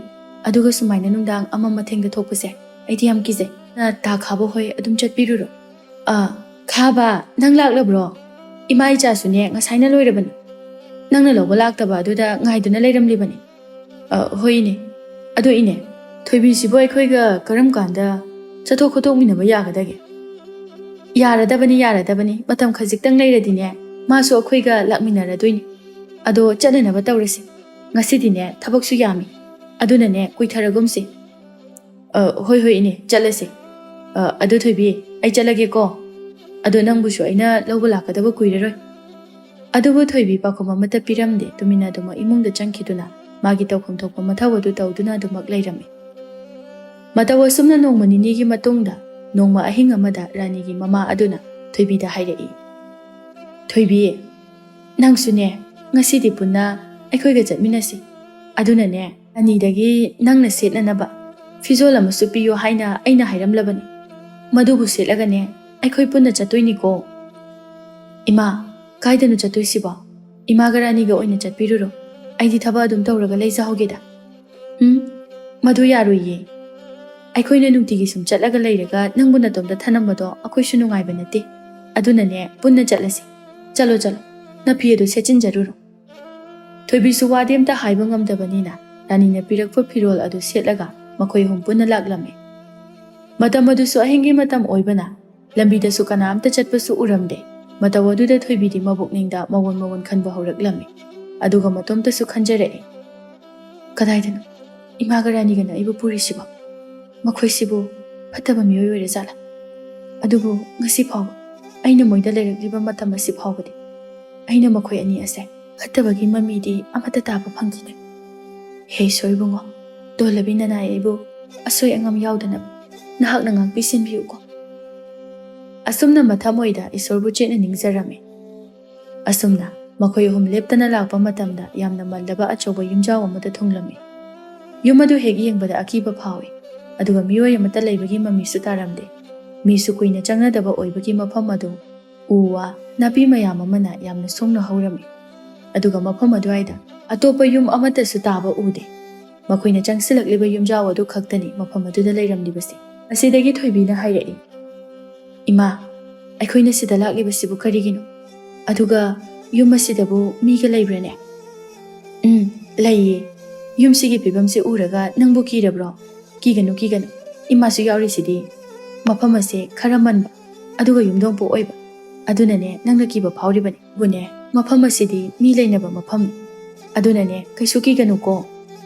ꯑꯗꯨꯒ ꯁꯨꯃꯥꯏꯅ ꯅꯨꯡꯗꯥꯡ ꯑꯃꯝ ꯑꯊꯦꯡꯗ ꯊꯣꯛꯄꯁꯦ ꯑꯩꯗꯤ ꯌꯥꯝ ꯀꯤꯖꯩ꯫ ꯅ ꯇꯥ ꯈꯥꯕ ꯍꯣꯏ ꯑꯗꯨꯝ ꯆꯠꯄꯤꯔꯨꯔꯣ꯫" "ꯑ, ꯈꯥꯕ, ꯅꯪ ꯂꯥꯛꯂꯕ꯭ꯔꯣ? ꯏꯃꯥ ꯏꯆꯥꯁꯨꯅꯦ ꯉꯁꯥꯏꯅ ꯂꯣꯏꯔꯕꯅꯤ꯫ ꯅꯪꯅ ꯂꯧꯕ ꯂꯥꯛꯇꯕ ꯑꯗꯨꯗ ꯉꯥꯏꯗꯨꯅ ꯂꯩꯔꯝꯂꯤꯕꯅꯤ꯫" "ꯑ, ꯍꯣꯏ ꯏꯅꯦ꯫ ꯑꯗꯣ ꯏꯅꯦ, ꯊꯣꯏꯕꯤꯁꯤꯕꯨ ꯑꯩꯈꯣꯏꯒ ꯀꯔꯝ ꯀꯥꯟꯗ ꯆꯠꯊꯣꯛ ꯈꯣꯠꯇꯣꯛꯃꯤꯟꯅꯕ ꯌꯥꯒꯗꯒꯦ?" "ꯌꯥꯔꯗꯕꯅꯤ, ꯌꯥꯔꯗꯕꯅꯤ꯫ ꯃꯇꯝ ꯈꯖꯤꯛꯇꯪ ꯂꯩꯔꯗꯤꯅꯦ, ꯃꯥꯁꯨ ꯑꯩꯈꯣꯏꯒ ꯂꯥꯛꯃꯤꯟꯅꯔꯗꯣꯏꯅꯤ꯫ ꯑꯗꯣ ꯆꯠꯅꯅꯕ ꯇꯧꯔꯁꯤ꯫ ꯉꯁꯤꯗꯤꯅꯦ ꯊꯕꯛꯁꯨ ꯌꯥꯝꯃꯤ꯫ ꯑꯗꯨꯅꯅꯦ ꯀꯨꯏꯊꯔꯒꯨꯝꯁꯤ꯫" "ꯑ, ꯍꯣꯏ, ꯍꯣꯏ, ꯏꯅꯦ, ꯆꯠꯂꯁꯦ꯫ ꯑ, ꯑꯗꯨ ꯊꯣꯏꯕꯤ, ꯑꯩ ꯆꯠꯂꯒꯦꯀꯣ꯫ ꯑꯗꯣ ꯅꯪꯕꯨꯁꯨ ꯑꯩꯅ ꯂꯧꯕ ꯂꯥꯛꯀꯗꯕ ꯀꯨꯏꯔꯔꯣꯏ꯫" ꯑꯗꯨꯕꯨ ꯊꯣꯏꯕꯤ ꯄꯥꯎꯈꯨꯝ ꯑꯃꯠꯇ ꯄꯤꯔꯝꯗꯦ꯫ ꯇꯨꯃꯤꯟꯅ ꯑꯗꯨꯃꯛ ꯏꯃꯨꯡꯗ ꯆꯪꯈꯤꯗꯨꯅ ꯃꯥꯒꯤ ꯇꯧꯐꯝ ꯊꯣꯛꯄ ꯃꯊꯧ ꯑꯗꯨ ꯇꯧꯗꯨꯅ ꯑꯗꯨꯃꯛ ꯂꯩꯔꯝꯃꯤ꯫ ꯃꯇꯧ ꯑꯁꯨꯝꯅ ꯅꯣꯡꯃ ꯅꯤꯅꯤꯒꯤ ꯃꯇꯨꯡꯗ ꯅꯣꯡꯃ ꯑꯍꯤꯡ ꯑꯃꯗ ꯔꯥꯅꯤꯒꯤ ꯃꯃꯥ ꯑꯗꯨꯅ ꯊꯣꯏꯕꯤꯗ ꯍꯥꯏꯔꯛꯏ, "ꯊꯣꯏꯕꯤ, ꯅꯪꯁꯨꯅꯦ ꯉꯁꯤꯗꯤ ꯄꯨꯟꯅ ꯑꯩꯈꯣꯏꯒ ꯆꯠꯃꯤꯟꯅꯁꯤ꯫ ꯑꯗꯨꯅꯅꯦ, ꯑꯅꯤꯗꯒꯤ ꯅꯪꯅ ꯁꯦꯠꯅꯅꯕ ꯐꯤꯖꯣꯜ ꯑꯃꯁꯨ ꯄꯤꯌꯨ ꯍꯥꯏꯅ ꯑꯩꯅ ꯍꯥꯏꯔꯝꯂꯕꯅꯤ꯫ ꯃꯗꯨꯕꯨ ꯁꯦꯠꯂꯒꯅꯦ ꯑꯩꯈꯣꯏ ꯄꯨꯟꯅ ꯆꯠꯇꯣꯏꯅꯤꯀꯣ꯫" "ꯏꯃꯥ, ꯀꯥꯏꯗꯅꯣ ꯆꯠꯇꯣꯏꯁꯤꯕꯣ? ꯏꯃꯥꯒ ꯔꯥꯅꯤꯒ ꯑꯣꯏꯅ ꯆꯠꯄꯤꯔꯨꯔꯣ꯫ ꯑꯩꯗꯤ ꯊꯕꯛ ꯑꯗꯨꯝ ꯇꯧꯔꯒ ꯂꯩꯖꯍꯧꯒꯦꯗ꯫" "ꯎꯝ, ꯃꯗꯨ ꯌꯥꯔꯣꯏꯌꯦ꯫ ꯑꯩꯈꯣꯏꯅ ꯅꯨꯡꯇꯤꯒꯤ ꯁꯨꯝ ꯆꯠꯂꯒ ꯂꯩꯔꯒ ꯅꯪꯕꯨ ꯅꯇꯣꯝꯇ ꯊꯅꯝꯕꯗꯣ ꯑꯩꯈꯣꯏꯁꯨ ꯅꯨꯡꯉꯥꯏꯕ ꯅꯠꯇꯦ꯫ ꯑꯗꯨꯅꯅꯦ, ꯄꯨꯟꯅ ꯆꯠꯂꯁꯤ꯫ ꯆꯠꯂꯣ, ꯆꯠꯂꯣ, ꯅꯐꯤ ꯑꯗꯨ ꯁꯦꯠꯆꯤꯟꯖꯔꯨꯔꯣ꯫" ꯊꯣꯏꯕꯤꯁꯨ ꯋꯥꯗꯤ ꯑꯝꯇ ꯍꯥꯏꯕ ꯉꯝꯗꯕꯅꯤꯅ ꯔꯥꯅꯤꯅ ꯄꯤꯔꯛꯄ ꯐꯤꯔꯣꯜ ꯑꯗꯨ ꯁꯦꯠꯂꯒ ꯃꯈꯣꯏ ꯑꯍꯨꯝ ꯄꯨꯟꯅ ꯂꯥꯛꯂꯝꯃꯤ꯫ ꯃꯇꯝ ꯑꯗꯨꯁꯨ ꯑꯍꯤꯡꯒꯤ ꯃꯇꯝ ꯑꯣꯏꯕꯅ ꯂꯝꯕꯤꯗꯁꯨ ꯀꯅꯥꯝꯇ ꯆꯠꯄꯁꯨ ꯎꯔꯝꯗꯦ꯫ ꯃꯇꯧ ꯑꯗꯨꯗ ꯊꯣꯏꯕꯤꯗꯤ ꯃꯕꯨꯛꯅꯤꯡꯗ ꯃꯑꯣꯟ ꯃꯑꯣꯟ ꯈꯟꯕ ꯍꯧꯔꯛꯂꯝꯃꯤ꯫ ꯑꯗꯨꯒ ꯃꯇꯣꯝꯇꯁꯨ ꯈꯟꯖꯔꯛꯏ, "ꯀꯗꯥꯏꯗꯅꯣ ꯏꯃꯥꯒ ꯔꯥꯅꯤꯒꯅ ꯑꯩꯕꯨ ꯄꯨꯔꯤꯁꯤꯕꯣ? ꯃꯈꯣꯏꯁꯤꯕꯨ ꯐꯠꯇꯕ ꯃꯤꯑꯣꯏ ꯑꯣꯏꯔꯖꯥꯠꯂꯥ? ꯑꯗꯨꯕꯨ ꯉꯁꯤ ꯐꯥꯎꯕ, ꯑꯩꯅ ꯃꯣꯏꯗ ꯂꯩꯔꯛꯂꯤꯕ ꯃꯇꯝ ꯑꯁꯤ ꯐꯥꯎꯕꯗꯤ, ꯑꯩꯅ ꯃꯈꯣꯏ ꯑꯅꯤ ꯑꯁꯦ ꯐꯠꯇꯕꯒꯤ ꯃꯃꯤꯗꯤ ꯑꯃꯠꯇ ꯇꯥꯕ ꯐꯪꯈꯤꯗꯦ꯫ ꯍꯦ ꯏꯁꯣꯔ ꯏꯕꯨꯡꯉꯣ, ꯇꯣꯜꯂꯕꯤ ꯅꯅꯥꯏ ꯑꯩꯕꯨ ꯑꯁꯣꯏ ꯑꯉꯥꯝ ꯌꯥꯎꯗꯅꯕ ꯅꯍꯥꯛꯅ ꯉꯥꯛꯄꯤ ꯁꯦꯟꯕꯤꯌꯨꯀꯣ"꯫ ꯑꯁꯨꯝꯅ ꯃꯊꯃꯣꯏꯗ ꯏꯁꯣꯔꯕꯨ ꯆꯦꯠꯅ ꯅꯤꯡꯖꯔꯝꯃꯤ꯫ ꯑꯁꯨꯝꯅ ꯃꯈꯣꯏ ꯑꯍꯨꯝ ꯂꯦꯞꯇꯅ ꯂꯥꯛꯄ ꯃꯇꯝꯗ ꯌꯥꯝꯅ ꯃꯜꯂꯕ ꯑꯆꯧꯕ ꯌꯨꯝꯖꯥꯎ ꯑꯃꯗ ꯊꯨꯡꯂꯝꯃꯤ꯫ ꯌꯨꯝ ꯑꯗꯨ ꯍꯦꯛ ꯌꯦꯡꯕꯗ ꯑꯀꯤꯕ ꯐꯥꯎꯏ, ꯑꯗꯨꯒ ꯃꯤꯑꯣꯏ ꯑꯃꯠꯇ ꯂꯩꯕꯒꯤ ꯃꯃꯤꯁꯨ ꯇꯥꯔꯝꯗꯦ꯫ ꯃꯤꯁꯨ ꯀꯨꯏꯅ ꯆꯪꯅꯗꯕ ꯑꯣꯏꯕꯒꯤ ꯃꯐꯝ ꯑꯗꯨ ꯎ ꯋꯥ, ꯅꯥꯄꯤ ꯃꯌꯥꯝ ꯑꯃꯅ ꯌꯥꯝꯅ ꯁꯣꯡꯅ ꯍꯧꯔꯝꯃꯤ꯫ ꯑꯗꯨꯒ ꯃꯐꯝ ꯑꯗꯨꯋꯥꯏꯗ ꯑꯇꯣꯞꯄ ꯌꯨꯝ ꯑꯃꯠꯇꯁꯨ ꯇꯥꯕ ꯎꯗꯦ꯫ ꯃꯈꯣꯏꯅ ꯆꯪꯁꯤꯜꯂꯛꯂꯤꯕ ꯌꯨꯝꯖꯥꯎ ꯑꯗꯨ ꯈꯛꯇꯅꯤ ꯃꯐꯝ ꯑꯗꯨꯗ ꯂꯩꯔꯝꯂꯤꯕꯁꯤ꯫ ꯑꯁꯤꯗꯒꯤ ꯊꯣꯏꯕꯤꯅ ꯍꯥꯏꯔꯛꯏ, "ꯏꯃꯥ, ꯑꯩꯈꯣꯏꯅ ꯁꯤꯗ ꯂꯥꯛꯂꯤꯕꯁꯤꯕꯨ ꯀꯔꯤꯒꯤꯅꯣ? ꯑꯗꯨꯒ ꯌꯨꯝ ꯑꯁꯤꯗꯕꯨ ꯃꯤꯒ ꯂꯩꯕ꯭ꯔꯥꯅꯦ?" "ꯎꯝ, ꯂꯩꯌꯦ꯫ ꯌꯨꯝꯁꯤꯒꯤ ꯐꯤꯕꯝꯁꯦ ꯎꯔꯒ ꯅꯪꯕꯨ ꯀꯤꯔꯕ꯭ꯔꯣ?" "ꯀꯤꯒꯅꯨ, ꯀꯤꯒꯅꯨ꯫ ꯏꯃꯥꯁꯨ ꯌꯥꯎꯔꯤꯁꯤꯗꯤ꯫ ꯃꯐꯝ ꯑꯁꯦ ꯈꯔ ꯃꯟꯕ, ꯑꯗꯨꯒ ꯌꯨꯝꯗꯣꯡꯄꯣꯛ ꯑꯣꯏꯕ꯫ ꯑꯗꯨꯅꯅꯦ ꯅꯪꯅ ꯀꯤꯕ ꯐꯥꯎꯔꯤꯕꯅꯤ꯫ ꯑꯗꯨꯕꯨꯅꯦ, ꯃꯐꯝ ꯑꯁꯤꯗꯤ ꯃꯤ ꯂꯩꯅꯕ ꯃꯐꯝꯅꯤ꯫ ꯑꯗꯨꯅꯅꯦ ꯀꯩꯁꯨ ꯀꯤꯒꯅꯨꯀꯣ"꯫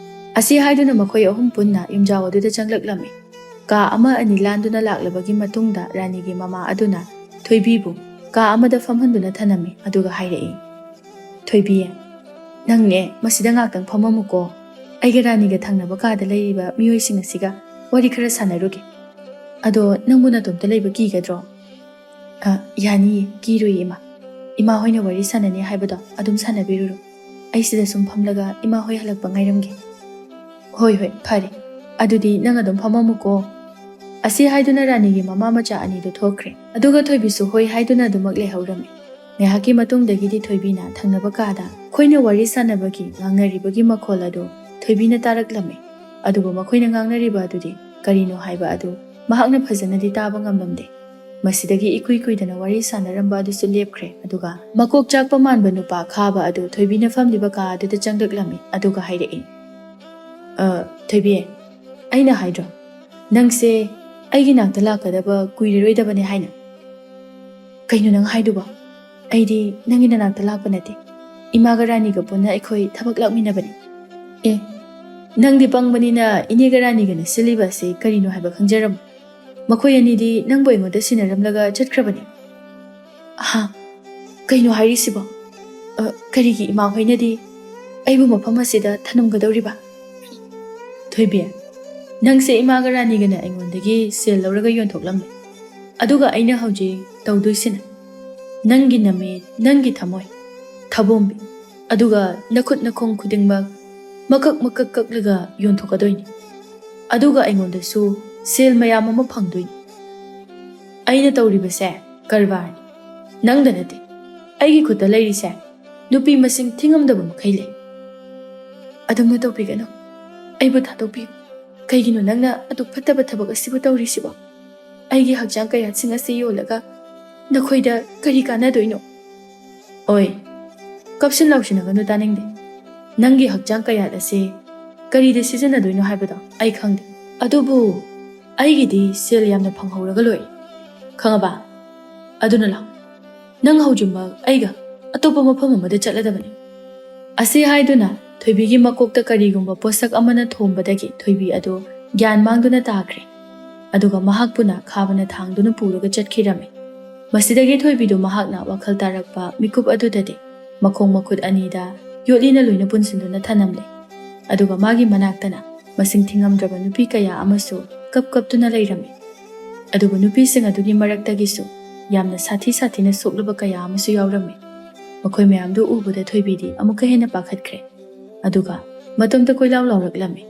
ꯑꯁꯤ ꯍꯥꯏꯗꯨꯅ ꯃꯈꯣꯏ ꯑꯍꯨꯝ ꯄꯨꯟꯅ ꯌꯨꯝꯖꯥꯎ ꯑꯗꯨꯗ ꯆꯪꯂꯛꯂꯝꯃꯤ꯫ ꯀꯥ ꯑꯃ ꯑꯅꯤ ꯂꯥꯟꯗꯨꯅ ꯂꯥꯛꯂꯕꯒꯤ ꯃꯇꯨꯡꯗ ꯔꯥꯅꯤꯒꯤ ꯃꯃꯥ ꯑꯗꯨꯅ ꯊꯣꯏꯕꯤꯕꯨ ꯀꯥ ꯑꯃꯗ ꯐꯝꯍꯟꯗꯨꯅ ꯊꯅꯝꯃꯤ, ꯑꯗꯨꯒ ꯍꯥꯏꯔꯛꯏ, "ꯊꯣꯏꯕꯤ, ꯅꯪꯅꯦ ꯃꯁꯤꯗ ꯉꯥꯛꯇꯪ ꯐꯝꯃꯝꯃꯨꯀꯣ꯫ ꯑꯩꯒ ꯔꯥꯅꯤꯒ ꯊꯪꯅꯕ ꯀꯥꯗ ꯂꯩꯔꯤꯕ ꯃꯤꯑꯣꯏꯁꯤꯡ ꯑꯁꯤꯒ ꯋꯥꯔꯤ ꯈꯔ ꯁꯥꯟꯅꯔꯨꯒꯦ꯫ ꯑꯗꯣ ꯅꯪꯕꯨ ꯅꯇꯣꯝꯇ ꯂꯩꯕ ꯀꯤꯒꯗ꯭ꯔꯣ?" "ꯑ, ꯌꯥꯅꯤꯌꯦ, ꯀꯤꯔꯣꯏꯌꯦ ꯏꯃꯥ꯫ ꯏꯃꯥ ꯍꯣꯏꯅ ꯋꯥꯔꯤ ꯁꯥꯟꯅꯅꯤ ꯍꯥꯏꯕꯗꯣ ꯑꯗꯨꯝ ꯁꯥꯟꯅꯕꯤꯔꯨꯔꯣ꯫ ꯑꯩ ꯁꯤꯗ ꯁꯨꯝ ꯐꯝꯂꯒ ꯏꯃꯥ ꯍꯣꯏ ꯍꯜꯂꯛꯄ ꯉꯥꯏꯔꯝꯒꯦ"꯫ "ꯍꯣꯏ, ꯍꯣꯏ, ꯐꯔꯦ꯫ ꯑꯗꯨꯗꯤ ꯅꯪ ꯑꯗꯨꯝ ꯐꯝꯃꯝꯃꯨꯀꯣ"꯫ ꯑꯁꯤ ꯍꯥꯏꯗꯨꯅ ꯔꯥꯅꯤꯒꯤ ꯃꯃꯥ ꯃꯆꯥ ꯑꯅꯤꯗꯨ ꯊꯣꯛꯈ꯭ꯔꯦ꯫ ꯑꯗꯨꯒ ꯊꯣꯏꯕꯤꯁꯨ ꯍꯣꯏ ꯍꯥꯏꯗꯨꯅ ꯑꯗꯨꯃꯛ ꯂꯩꯍꯧꯔꯝꯃꯤ꯫ ꯉꯥꯏꯍꯥꯛꯀꯤ ꯃꯇꯨꯡꯗꯒꯤꯗꯤ ꯊꯣꯏꯕꯤꯅ ꯊꯪꯅꯕ ꯀꯥꯗ ꯃꯈꯣꯏꯅ ꯋꯥꯔꯤ ꯁꯥꯟꯅꯕꯒꯤ, ꯉꯥꯡꯅꯔꯤꯕꯒꯤ ꯃꯈꯣꯜ ꯑꯗꯨ ꯊꯣꯏꯕꯤꯅ ꯇꯥꯔꯛꯂꯝꯃꯤ꯫ ꯑꯗꯨꯕꯨ ꯃꯈꯣꯏꯅ ꯉꯥꯡꯅꯔꯤꯕ ꯑꯗꯨꯗꯤ ꯀꯔꯤꯅꯣ ꯍꯥꯏꯕ ꯑꯗꯨ ꯃꯍꯥꯛꯅ ꯐꯖꯅꯗꯤ ꯇꯥꯕ ꯉꯝꯂꯝꯗꯦ꯫ ꯃꯁꯤꯗꯒꯤ ꯏꯀꯨꯏ ꯀꯨꯏꯗꯅ ꯋꯥꯔꯤ ꯁꯥꯟꯅꯔꯝꯕ ꯑꯗꯨꯁꯨ ꯂꯦꯞꯈ꯭ꯔꯦ꯫ ꯑꯗꯨꯒ ꯃꯀꯣꯛ ꯆꯥꯛꯄ ꯃꯥꯟꯕ ꯅꯨꯄꯥ ꯈꯥꯕ ꯑꯗꯨ ꯊꯣꯏꯕꯤꯅ ꯐꯝꯂꯤꯕ ꯀꯥ ꯑꯗꯨꯗ ꯆꯪꯂꯛꯂꯝꯃꯤ꯫ ꯑꯗꯨꯒ ꯍꯥꯏꯔꯛꯏ, "ꯑ, ꯊꯣꯏꯕꯤ, ꯑꯩꯅ ꯍꯥꯏꯗ꯭ꯔꯣ, ꯅꯪꯁꯦ ꯑꯩꯒꯤ ꯅꯥꯛꯇ ꯂꯥꯛꯀꯗꯕ ꯀꯨꯏꯔꯔꯣꯏꯗꯕꯅꯦ ꯍꯥꯏꯅ?" "ꯀꯩꯅꯣ ꯅꯪ ꯍꯥꯏꯗꯨꯕꯣ? ꯑꯩꯗꯤ ꯅꯪꯒꯤ ꯅꯅꯥꯛꯇ ꯂꯥꯛꯄ ꯅꯠꯇꯦ, ꯏꯃꯥꯒ ꯔꯥꯅꯤꯒ ꯄꯨꯟꯅ ꯑꯩꯈꯣꯏ ꯊꯕꯛ ꯂꯥꯛꯃꯤꯟꯅꯕꯅꯤ꯫ ꯑꯦ, ꯅꯪꯗꯤ ꯄꯪꯕꯅꯤꯅ ꯏꯅꯦꯒ ꯔꯥꯅꯤꯒꯅ ꯁꯤꯜꯂꯤꯕ ꯑꯁꯤ ꯀꯔꯤꯅꯣ ꯍꯥꯏꯕ ꯈꯪꯖꯔꯝꯃꯣ꯫ ꯃꯈꯣꯏ ꯑꯅꯤꯗꯤ ꯅꯪꯕꯨ ꯑꯩꯉꯣꯟꯗ ꯁꯤꯟꯅꯔꯝꯂꯒ ꯆꯠꯈ꯭ꯔꯕꯅꯤ꯫ ꯑꯍꯥ, ꯀꯩꯅꯣ ꯍꯥꯏꯔꯤꯁꯤꯕꯣ? ꯑ, ꯀꯔꯤꯒꯤ ꯏꯃꯥ ꯍꯣꯏꯅꯗꯤ ꯑꯩꯕꯨ ꯃꯐꯝ ꯑꯁꯤꯗ ꯊꯅꯝꯒꯗꯧꯔꯤꯕ? ꯊꯣꯏꯕꯤ, ꯅꯪꯁꯦ ꯏꯃꯥꯒ ꯔꯥꯅꯤꯒꯅ ꯑꯩꯉꯣꯟꯗꯒꯤ ꯁꯦꯜ ꯂꯧꯔꯒ ꯌꯣꯟꯊꯣꯛꯂꯝꯃꯦ꯫ ꯑꯗꯨꯒ ꯑꯩꯅ ꯍꯧꯖꯤꯛ ꯇꯧꯗꯣꯏꯁꯤꯅ ꯅꯪꯒꯤ ꯅꯃꯤꯠ, ꯅꯪꯒꯤ ꯊꯃꯣꯏ, ꯊꯕꯣꯝꯕꯤ, ꯑꯗꯨꯒ ꯅꯈꯨꯠ ꯅꯈꯣꯡ ꯈꯨꯗꯤꯡꯃꯛ ꯃꯀꯛ ꯃꯀꯛ ꯀꯛꯂꯒ ꯌꯣꯟꯊꯣꯛꯀꯗꯣꯏꯅꯤ꯫ ꯑꯗꯨꯒ ꯑꯩꯉꯣꯟꯗꯁꯨ ꯁꯦꯜ ꯃꯌꯥꯝ ꯑꯃ ꯐꯪꯗꯣꯏꯅꯤ꯫ ꯑꯩꯅ ꯇꯧꯔꯤꯕꯁꯦ ꯀꯔꯕꯥꯔꯅꯤ, ꯅꯪꯗ ꯅꯠꯇꯦ꯫ ꯑꯩꯒꯤ ꯈꯨꯠꯇ ꯂꯩꯔꯤꯁꯦ ꯅꯨꯄꯤ ꯃꯁꯤꯡ ꯊꯤꯉꯝꯗꯕ ꯃꯈꯩ ꯂꯩ꯫ ꯑꯗꯨꯝꯅ ꯇꯧꯕꯤꯒꯅꯨ, ꯑꯩꯕꯨ ꯊꯥꯗꯣꯛꯄꯤꯌꯨ꯫ ꯀꯩꯒꯤꯅꯣ ꯅꯪꯅ ꯑꯗꯨꯛ ꯐꯠꯇꯕ ꯊꯕꯛ ꯑꯁꯤꯕꯨ ꯇꯧꯔꯤꯁꯤꯕꯣ? ꯑꯩꯒꯤ ꯍꯛꯆꯥꯡ ꯀꯌꯥꯠꯁꯤꯡ ꯑꯁꯤ ꯌꯣꯜꯂꯒ ꯅꯈꯣꯏꯗ ꯀꯔꯤ ꯀꯥꯟꯅꯗꯣꯏꯅꯣ? ꯑꯣꯏ, ꯀꯞꯁꯤꯟ ꯂꯥꯎꯁꯤꯟꯅꯒꯅꯨ, ꯇꯥꯅꯤꯡꯗꯦ꯫ ꯅꯪꯒꯤ ꯍꯛꯆꯥꯡ ꯀꯌꯥꯠ ꯑꯁꯤ ꯀꯔꯤꯗ ꯁꯤꯖꯤꯟꯅꯗꯣꯏꯅꯣ ꯍꯥꯏꯕꯗꯣ ꯑꯩ ꯈꯪꯗꯦ꯫ ꯑꯗꯨꯕꯨ ꯑꯩꯒꯤꯗꯤ ꯁꯦꯜ ꯌꯥꯝꯅ ꯐꯪꯍꯧꯔꯒ ꯂꯣꯏꯔꯦ꯫ ꯈꯪꯉꯕ? ꯑꯗꯨꯅ ꯂꯥꯛ, ꯅꯪ ꯍꯧꯖꯤꯛꯃꯛ ꯑꯩꯒ ꯑꯇꯣꯞꯄ ꯃꯐꯝ ꯑꯃꯗ ꯆꯠꯂꯗꯕꯅꯤ꯫ ꯑꯁꯤ ꯍꯥꯏꯗꯨꯅ ꯊꯣꯏꯕꯤꯒꯤ ꯃꯀꯣꯛꯇ ꯀꯔꯤꯒꯨꯝꯕ ꯄꯣꯠꯁꯛ ꯑꯃꯅ ꯊꯣꯝꯕꯗꯒꯤ ꯊꯣꯏꯕꯤ ꯑꯗꯨ ꯒ꯭ꯌꯥꯟ ꯃꯥꯡꯗꯨꯅ ꯇꯥꯈ꯭ꯔꯦ꯫ ꯑꯗꯨꯒ ꯃꯍꯥꯛꯄꯨꯅ ꯈꯥꯕꯅ ꯊꯥꯡꯗꯨꯅ ꯄꯨꯔꯒ ꯆꯠꯈꯤꯔꯝꯃꯤ꯫ ꯃꯁꯤꯗꯒꯤ ꯊꯣꯏꯕꯤꯗꯨ ꯃꯍꯥꯛꯅ ꯋꯥꯈꯜ ꯇꯥꯔꯛꯄ ꯃꯤꯀꯨꯞ ꯑꯗꯨꯗꯗꯤ ꯃꯈꯣꯡ ꯃꯈꯨꯠ ꯑꯅꯤꯗ ꯌꯣꯠꯂꯤꯅ ꯂꯣꯏꯅ ꯄꯨꯟꯁꯤꯟꯗꯨꯅ ꯊꯅꯝꯂꯦ꯫ ꯑꯗꯨꯒ ꯃꯥꯒꯤ ꯃꯅꯥꯛꯇꯅ ꯃꯁꯤꯡ ꯊꯤꯉꯝꯗ꯭ꯔꯕ ꯅꯨꯄꯤ ꯀꯌꯥ ꯑꯃꯁꯨ ꯀꯞ ꯀꯞꯇꯨꯅ ꯂꯩꯔꯝꯃꯤ꯫ ꯑꯗꯨꯕꯨ ꯅꯨꯄꯤꯁꯤꯡ ꯑꯗꯨꯒꯤ ꯃꯔꯛꯇꯒꯤꯁꯨ ꯌꯥꯝꯅ ꯁꯥꯊꯤ ꯁꯥꯊꯤꯅ ꯁꯣꯛꯂꯕ ꯀꯌꯥ ꯑꯃꯁꯨ ꯌꯥꯎꯔꯝꯃꯤ꯫ ꯃꯈꯣꯏ ꯃꯌꯥꯝꯗꯨ ꯎꯕꯗ ꯊꯣꯏꯕꯤꯗꯤ ꯑꯃꯨꯛꯀ ꯍꯦꯟꯅ ꯄꯥꯈꯠꯈ꯭ꯔꯦ꯫ ꯑꯗꯨꯒ ꯃꯇꯣꯝꯇ ꯀꯣꯏꯂꯥꯎ ꯂꯥꯎꯔꯛꯂꯝꯃꯤ꯫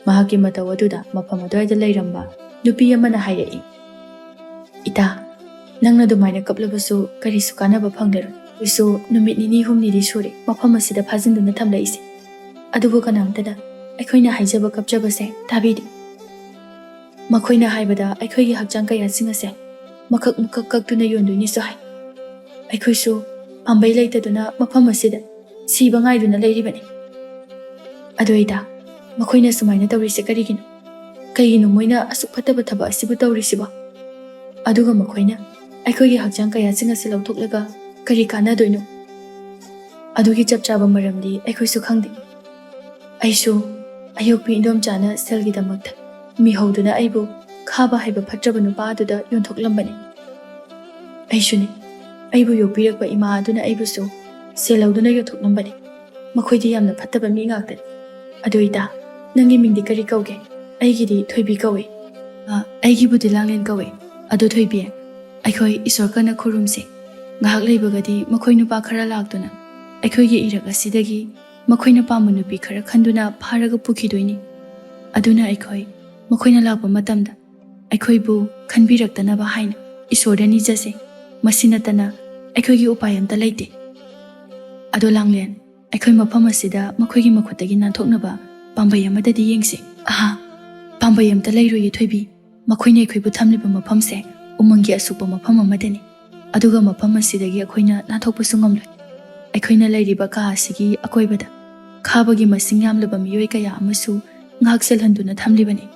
ꯃꯍꯥꯛꯀꯤ ꯃꯇꯧ ꯑꯗꯨꯗ ꯃꯐꯝ ꯑꯗꯨꯋꯥꯏꯗ ꯂꯩꯔꯝꯕ ꯅꯨꯄꯤ ꯑꯃꯅ ꯍꯥꯏꯔꯛꯏ, "ꯏꯇꯥ, ꯅꯪꯅ ꯑꯗꯨꯃꯥꯏꯅ ꯀꯞꯂꯕꯁꯨ ꯀꯔꯤꯁꯨ ꯀꯥꯟꯅꯕ ꯐꯪꯂꯔꯣꯏ꯫ ꯑꯩꯈꯣꯏꯁꯨ ꯅꯨꯃꯤꯠ ꯅꯤꯅꯤ ꯍꯨꯝꯅꯤꯗꯤ ꯁꯨꯔꯦ ꯃꯐꯝ ꯑꯁꯤꯗ ꯐꯥꯖꯤꯟꯗꯨꯅ ꯊꯝꯂꯛꯏꯁꯦ꯫ ꯑꯗꯨꯕꯨ ꯀꯅꯥꯝꯇꯅ ꯑꯩꯈꯣꯏꯅ ꯍꯥꯏꯖꯕ ꯀꯞꯆꯕꯁꯦ ꯇꯥꯕꯤꯗꯦ꯫ ꯃꯈꯣꯏꯅ ꯍꯥꯏꯕꯗ ꯑꯩꯈꯣꯏꯒꯤ ꯍꯛꯆꯥꯡ ꯀꯌꯥꯠꯁꯤꯡ ꯑꯁꯦ ꯃꯀꯛ ꯃꯀꯛ ꯀꯛꯇꯨꯅ ꯌꯣꯟꯗꯣꯏꯅꯤꯁꯨ ꯍꯥꯏ꯫ ꯑꯩꯈꯣꯏꯁꯨ ꯄꯥꯝꯕꯩ ꯂꯩꯇꯗꯨꯅ ꯃꯐꯝ ꯑꯁꯤꯗ ꯁꯤꯕ ꯉꯥꯏꯗꯨꯅ ꯂꯩꯔꯤꯕꯅꯤ꯫ ꯑꯗꯨ ꯏꯇꯥ, ꯃꯈꯣꯏꯅ ꯁꯨꯃꯥꯏꯅ ꯇꯧꯔꯤꯁꯦ ꯀꯔꯤꯒꯤꯅꯣ? ꯀꯩꯒꯤꯅꯣ ꯃꯣꯏꯅ ꯑꯁꯨꯛ ꯐꯠꯇꯕ ꯊꯕꯛ ꯑꯁꯤꯕꯨ ꯇꯧꯔꯤꯁꯤꯕꯣ? ꯑꯗꯨꯒ ꯃꯈꯣꯏꯅ ꯑꯩꯈꯣꯏꯒꯤ ꯍꯛꯆꯥꯡ ꯀꯌꯥꯠꯁꯤꯡ ꯑꯁꯤ ꯂꯧꯊꯣꯛꯂꯒ ꯀꯔꯤ ꯀꯥꯟꯅꯗꯣꯏꯅꯣ?" ꯑꯗꯨꯒꯤ ꯆꯞ ꯆꯥꯕ ꯃꯔꯝꯗꯤ ꯑꯩꯈꯣꯏꯁꯨ ꯈꯪꯗꯦ꯫ ꯑꯩꯁꯨ ꯑꯌꯣꯛꯄꯤ ꯏꯟꯗꯣꯝꯆꯥꯅ ꯁꯦꯜꯒꯤꯗꯃꯛꯇ ꯃꯤꯍꯧꯗꯨꯅ ꯑꯩꯕꯨ ꯈꯥꯕ ꯍꯥꯏꯕ ꯐꯠꯇ꯭ꯔꯕ ꯅꯨꯄꯥ ꯑꯗꯨꯗ ꯌꯣꯟꯊꯣꯛꯂꯝꯕꯅꯤ꯫ ꯑꯩꯁꯨꯅꯤ, ꯑꯩꯕꯨ ꯌꯣꯛꯄꯤꯔꯛꯄ ꯏꯃꯥ ꯑꯗꯨꯅ ꯑꯩꯕꯨꯁꯨ ꯁꯦꯜ ꯂꯧꯗꯨꯅ ꯌꯣꯟꯊꯣꯛꯂꯝꯕꯅꯤ꯫ ꯃꯈꯣꯏꯗꯤ ꯌꯥꯝꯅ ꯐꯠꯇꯕ ꯃꯤ ꯉꯥꯛꯇꯅꯤ꯫ ꯑꯗꯨ ꯏꯇꯥ, ꯅꯪꯒꯤ ꯃꯤꯡꯗꯤ ꯀꯔꯤ ꯀꯧꯒꯦ? ꯑꯩꯒꯤꯗꯤ ꯊꯣꯏꯕꯤ ꯀꯧꯏ꯫ ꯑ, ꯑꯩꯒꯤꯕꯨꯗꯤ ꯂꯥꯡꯂꯦꯟ ꯀꯧꯏ꯫ ꯑꯗꯨ ꯊꯣꯏꯕꯤ, ꯑꯩꯈꯣꯏ ꯏꯁꯣꯔ ꯀꯟꯅ ꯈꯨꯔꯨꯝꯁꯦ꯫ ꯉꯥꯏꯍꯥꯛ ꯂꯩꯕꯒꯗꯤ ꯃꯈꯣꯏ ꯅꯨꯄꯥ ꯈꯔ ꯂꯥꯛꯇꯨꯅ ꯑꯩꯈꯣꯏꯒꯤ ꯏꯔꯛ ꯑꯁꯤꯗꯒꯤ ꯃꯈꯣꯏꯅ ꯄꯥꯝꯕ ꯅꯨꯄꯤ ꯈꯔ ꯈꯟꯗꯨꯅ ꯐꯥꯔꯒ ꯄꯨꯈꯤꯗꯣꯏꯅꯤ꯫ ꯑꯗꯨꯅ ꯑꯩꯈꯣꯏ ꯃꯈꯣꯏꯅ ꯂꯥꯛꯄ ꯃꯇꯝꯗ ꯑꯩꯈꯣꯏꯕꯨ ꯈꯟꯕꯤꯔꯛꯇꯅꯕ ꯍꯥꯏꯅ ꯏꯁꯣꯔꯗ ꯅꯤꯖꯁꯦ꯫ ꯃꯁꯤ ꯅꯠꯇꯅ ꯑꯩꯈꯣꯏꯒꯤ ꯎꯄꯥꯏ ꯑꯝꯇ ꯂꯩꯇꯦ꯫ ꯑꯗꯣ ꯂꯥꯡꯂꯦꯟ, ꯑꯩꯈꯣꯏ ꯃꯐꯝ ꯑꯁꯤꯗ ꯃꯈꯣꯏꯒꯤ ꯃꯈꯨꯠꯇꯒꯤ ꯅꯥꯟꯊꯣꯛꯅꯕ ꯄꯥꯝꯕꯩ ꯑꯃꯗꯗꯤ ꯌꯦꯡꯁꯤ꯫ ꯑꯍꯥ, ꯄꯥꯝꯕꯩ ꯑꯝꯇ ꯂꯩꯔꯣꯏꯌꯦ ꯊꯣꯏꯕꯤ꯫ ꯃꯈꯣꯏꯅ ꯑꯩꯈꯣꯏꯕꯨ ꯊꯝꯂꯤꯕ ꯃꯐꯝꯁꯦ ꯎꯃꯪꯒꯤ ꯑꯁꯨꯛꯄ ꯃꯐꯝ ꯑꯃꯗꯅꯤ꯫ ꯑꯗꯨꯒ ꯃꯐꯝ ꯑꯁꯤꯗꯒꯤ ꯑꯩꯈꯣꯏꯅ ꯅꯥꯟꯊꯣꯛꯄꯁꯨ ꯉꯝꯂꯣꯏ꯫ ꯑꯩꯈꯣꯏꯅ ꯂꯩꯔꯤꯕ ꯀꯥ ꯑꯁꯤꯒꯤ ꯑꯀꯣꯏꯕꯗ ꯈꯥꯕꯒꯤ ꯃꯁꯤꯡ ꯌꯥꯝꯂꯕ ꯃꯤꯑꯣꯏ ꯀꯌꯥ ꯑꯃꯁꯨ ꯉꯥꯛ ꯁꯦꯜꯍꯟꯗꯨꯅ ꯊꯝꯂꯤꯕꯅꯤ꯫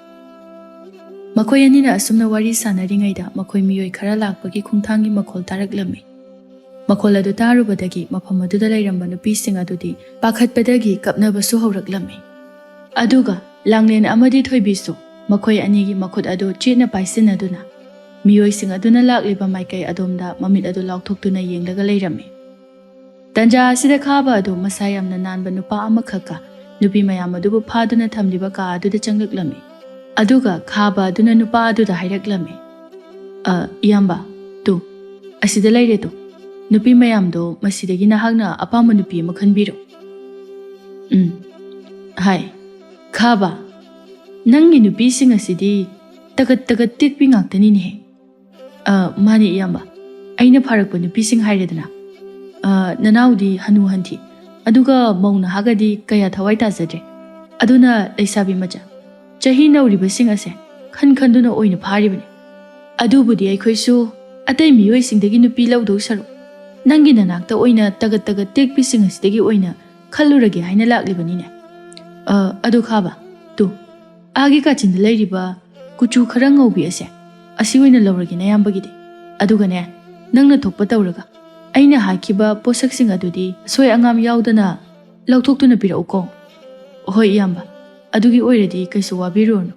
ꯃꯈꯣꯏ ꯑꯅꯤꯅ ꯑꯁꯨꯝꯅ ꯋꯥꯔꯤ ꯁꯥꯟꯅꯔꯤꯉꯩꯗ ꯃꯈꯣꯏ ꯃꯤꯑꯣꯏ ꯈꯔ ꯂꯥꯛꯄꯒꯤ ꯈꯣꯡꯊꯥꯡꯒꯤ ꯃꯈꯣꯜ ꯇꯥꯔꯛꯂꯝꯃꯤ꯫ ꯃꯈꯣꯜ ꯑꯗꯨ ꯇꯥꯔꯨꯕꯗꯒꯤ ꯃꯐꯝ ꯑꯗꯨꯗ ꯂꯩꯔꯝꯕ ꯅꯨꯄꯤꯁꯤꯡ ꯑꯗꯨꯗꯤ ꯄꯥꯈꯠꯄꯗꯒꯤ ꯀꯞꯅꯕꯁꯨ ꯍꯧꯔꯛꯂꯝꯃꯤ꯫ ꯑꯗꯨꯒ ꯂꯥꯡꯂꯦꯟ ꯑꯃꯗꯤ ꯊꯣꯏꯕꯤꯁꯨ ꯃꯈꯣꯏ ꯑꯅꯤꯒꯤ ꯃꯈꯨꯠ ꯑꯗꯨ ꯆꯦꯠꯅ ꯄꯥꯏꯁꯤꯟꯅꯗꯨꯅ ꯃꯤꯑꯣꯏꯁꯤꯡ ꯑꯗꯨꯅ ꯂꯥꯛꯂꯤꯕ ꯃꯥꯏꯀꯩ ꯑꯗꯣꯝꯗ ꯃꯃꯤꯠ ꯑꯗꯨ ꯂꯥꯎꯊꯣꯛꯇꯨꯅ ꯌꯦꯡꯂꯒ ꯂꯩꯔꯝꯃꯤ꯫ ꯇꯟꯖꯥ ꯑꯁꯤꯗ ꯈꯥꯕ ꯑꯗꯨ ꯃꯁꯥ ꯌꯥꯝꯅ ꯅꯥꯟꯕ ꯅꯨꯄꯥ ꯑꯃꯈꯛꯀ ꯅꯨꯄꯤ ꯃꯌꯥꯝ ꯑꯗꯨꯕꯨ ꯐꯥꯗꯨꯅ ꯊꯝꯂꯤꯕ ꯀꯥ ꯑꯗꯨꯗ ꯆꯪꯂꯛꯂꯝꯃꯤ꯫ ꯑꯗꯨꯒ ꯈꯥꯕ ꯑꯗꯨꯅ ꯅꯨꯄꯥ ꯑꯗꯨꯗ ꯍꯥꯏꯔꯛꯂꯝꯃꯤ, "ꯑ, ꯏꯌꯥꯝꯕ, ꯇꯨ, ꯑꯁꯤꯗ ꯂꯩꯔꯦ ꯇꯨ꯫ ꯅꯨꯄꯤ ꯃꯌꯥꯝꯗꯣ ꯃꯁꯤꯗꯒꯤ ꯅꯍꯥꯛꯅ ꯑꯄꯥꯝꯕ ꯅꯨꯄꯤ ꯑꯃ ꯈꯟꯕꯤꯔꯣ꯫" ꯎꯝ, ꯍꯥꯏ, ꯈꯥꯕ, ꯅꯪꯒꯤ ꯅꯨꯄꯤꯁꯤꯡ ꯑꯁꯤꯗꯤ ꯇꯒꯠ ꯇꯒꯠ ꯇꯦꯛꯄꯤ ꯉꯥꯛꯇꯅꯤꯅꯦꯍꯦ꯫ ꯑ, ꯃꯥꯅꯦ ꯏꯌꯥꯝꯕ, ꯑꯩꯅ ꯐꯥꯔꯛꯄ ꯅꯨꯄꯤꯁꯤꯡ ꯍꯥꯏꯔꯦꯗꯅ꯫ ꯑ, ꯅꯅꯥꯎꯗꯤ ꯍꯅꯨ ꯍꯟꯊꯤ, ꯑꯗꯨꯒ ꯃꯧ ꯅꯍꯥꯒꯗꯤ ꯀꯌꯥ ꯊꯋꯥꯏ ꯇꯥꯖꯗ꯭ꯔꯦ꯫ ꯑꯗꯨꯅ ꯂꯩꯁꯥꯕꯤ ꯃꯆꯥ, ꯆꯍꯤ ꯅꯧꯔꯤꯕꯁꯤꯡ ꯑꯁꯦ ꯈꯟ ꯈꯟꯗꯨꯅ ꯑꯣꯏꯅ ꯐꯥꯔꯤꯕꯅꯤ꯫ ꯑꯗꯨꯕꯨꯗꯤ ꯑꯩꯈꯣꯏꯁꯨ ꯑꯇꯩ ꯃꯤꯑꯣꯏꯁꯤꯡꯗꯒꯤ ꯅꯨꯄꯤ ꯂꯧꯗꯧ ꯁꯔꯨꯛ ꯅꯪꯒꯤ ꯅꯅꯥꯛꯇ ꯑꯣꯏꯅ ꯇꯒꯠ ꯇꯒꯠ ꯇꯦꯛꯄꯤꯁꯤꯡ ꯑꯁꯤꯗꯒꯤ ꯑꯣꯏꯅ ꯈꯜꯂꯨꯔꯒꯦ ꯍꯥꯏꯅ ꯂꯥꯛꯂꯤꯕꯅꯤꯅꯦ꯫ ꯑ, ꯑꯗꯨ ꯈꯥꯕ, ꯇꯨ, ꯑꯥꯒꯤ ꯀꯥꯆꯤꯟꯗ ꯂꯩꯔꯤꯕ ꯀꯨꯆꯨ ꯈꯔ ꯉꯧꯕꯤ ꯑꯁꯦ, ꯑꯁꯤ ꯑꯣꯏꯅ ꯂꯧꯔꯒꯦ ꯅꯌꯥꯝꯕꯒꯤꯗꯤ꯫ ꯑꯗꯨꯒꯅꯦ, ꯅꯪꯅ ꯊꯣꯛꯄ ꯇꯧꯔꯒ ꯑꯩꯅ ꯍꯥꯏꯈꯤꯕ ꯄꯣꯠꯁꯛꯁꯤꯡ ꯑꯗꯨꯗꯤ ꯑꯁꯣꯏ ꯑꯉꯥꯝ ꯌꯥꯎꯗꯅ ꯂꯧꯊꯣꯛꯇꯨꯅ ꯄꯤꯔꯛꯎꯀꯣ꯫ ꯍꯣꯏ ꯏꯌꯥꯝꯕ, ꯑꯗꯨꯒꯤ ꯑꯣꯏꯔꯗꯤ ꯀꯩꯁꯨ ꯋꯥꯕꯤꯔꯨꯔꯅꯨ꯫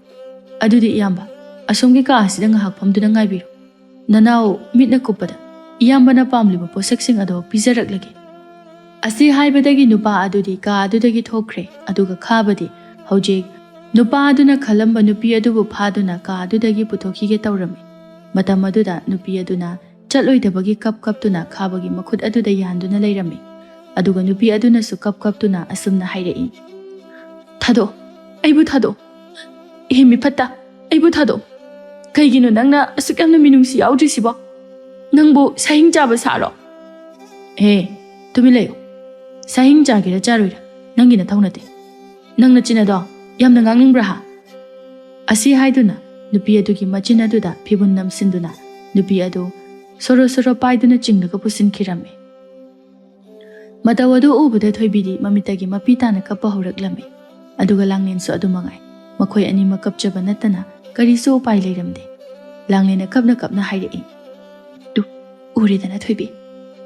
ꯑꯗꯨꯗꯤ ꯏꯌꯥꯝꯕ, ꯑꯁꯣꯝꯒꯤ ꯀꯥ ꯑꯁꯤꯗ ꯉꯥꯏꯍꯥꯛ ꯐꯝꯗꯨꯅ ꯉꯥꯏꯕꯤꯔꯣ꯫ ꯅꯅꯥꯎ ꯃꯤꯠꯅ ꯀꯨꯞꯄꯗ ꯏꯌꯥꯝꯕꯅ ꯄꯥꯝꯂꯤꯕ ꯄꯣꯠꯁꯛꯁꯤꯡ ꯑꯗꯣ ꯄꯤꯖꯔꯛꯂꯒꯦ꯫ ꯑꯁꯤ ꯍꯥꯏꯕꯗꯒꯤ ꯅꯨꯄꯥ ꯑꯗꯨꯗꯤ ꯀꯥ ꯑꯗꯨꯗꯒꯤ ꯊꯣꯛꯈ꯭ꯔꯦ, ꯑꯗꯨꯒ ꯈꯥꯕꯗꯤ ꯍꯧꯖꯤꯛ ꯅꯨꯄꯥ ꯑꯗꯨꯅ ꯈꯜꯂꯝꯕ ꯅꯨꯄꯤ ꯑꯗꯨꯕꯨ ꯐꯥꯗꯨꯅ ꯀꯥ ꯑꯗꯨꯗꯒꯤ ꯄꯨꯊꯣꯛꯈꯤꯒꯦ ꯇꯧꯔꯝꯃꯤ꯫ ꯃꯇꯝ ꯑꯗꯨꯗ ꯅꯨꯄꯤ ꯑꯗꯨꯅ ꯆꯠꯂꯣꯏꯗꯕꯒꯤ ꯀꯞ ꯀꯞꯇꯨꯅ ꯈꯥꯕꯒꯤ ꯃꯈꯨꯠ ꯑꯗꯨꯗ ꯌꯥꯟꯗꯨꯅ ꯂꯩꯔꯝꯃꯤ꯫ ꯑꯗꯨꯒ ꯅꯨꯄꯤ ꯑꯗꯨꯅꯁꯨ ꯀꯞ ꯀꯞꯇꯨꯅ ꯑꯁꯨꯝꯅ ꯍꯥꯏꯔꯛꯏ, "ꯊꯥꯗꯣꯛ, ꯑꯩꯕꯨ ꯊꯥꯗꯣꯛ꯫ ꯏꯍꯦ ꯃꯤꯐꯠꯇ, ꯑꯩꯕꯨ ꯊꯥꯗꯣꯛ꯫ ꯀꯩꯒꯤꯅꯣ ꯅꯪꯅ ꯑꯁꯨꯛ ꯌꯥꯝꯅ ꯃꯤꯅꯨꯡꯁꯤ ꯌꯥꯎꯗ꯭ꯔꯤꯁꯤꯕꯣ? ꯅꯪꯕꯨ ꯁꯥꯍꯤꯡ ꯆꯥꯕ ꯁꯥꯔꯣ?" "ꯍꯦ, ꯇꯨꯃꯤꯟ ꯂꯩꯌꯨ꯫ ꯁꯥꯍꯤꯡ ꯆꯥꯒꯦꯔꯥ ꯆꯥꯔꯣꯏꯔꯥ ꯅꯪꯒꯤ ꯅꯊꯧ ꯅꯠꯇꯦ꯫ ꯅꯪ ꯅꯆꯤꯟ ꯑꯗꯣ ꯌꯥꯝꯅ ꯉꯥꯡꯅꯤꯡꯕ꯭ꯔꯥ ꯍꯥ?" ꯑꯁꯤ ꯍꯥꯏꯗꯨꯅ ꯅꯨꯄꯤ ꯑꯗꯨꯒꯤ ꯃꯆꯤꯟ ꯑꯗꯨꯗ ꯐꯤꯕꯨꯟ ꯅꯝꯁꯤꯟꯗꯨꯅ ꯅꯨꯄꯤ ꯑꯗꯨ ꯁꯣꯔꯣ ꯁꯣꯔꯣ ꯄꯥꯏꯗꯨꯅ ꯆꯤꯡꯂꯒ ꯄꯨꯁꯤꯟꯈꯤꯔꯝꯃꯤ꯫ ꯃꯇꯧ ꯑꯗꯨ ꯎꯕꯗ ꯊꯣꯏꯕꯤꯗꯤ ꯃꯃꯤꯠꯇꯒꯤ ꯃꯄꯤ ꯇꯥꯅ ꯀꯞꯄ ꯍꯧꯔꯛꯂꯝꯃꯤ꯫ ꯑꯗꯨꯒ ꯂꯥꯡꯂꯦꯟꯁꯨ ꯑꯗꯨ ꯃꯉꯥꯏ꯫ ꯃꯈꯣꯏ ꯑꯅꯤꯃꯛ ꯀꯞꯆꯕ ꯅꯠꯇꯅ ꯀꯔꯤꯁꯨ ꯎꯄꯥꯏ ꯂꯩꯔꯝꯗꯦ꯫ ꯂꯥꯡꯂꯦꯟꯅ ꯀꯞꯅ ꯀꯞꯅ ꯍꯥꯏꯔꯛꯏ, "ꯇꯨ, ꯎꯔꯦꯗꯅ ꯊꯣꯏꯕꯤ,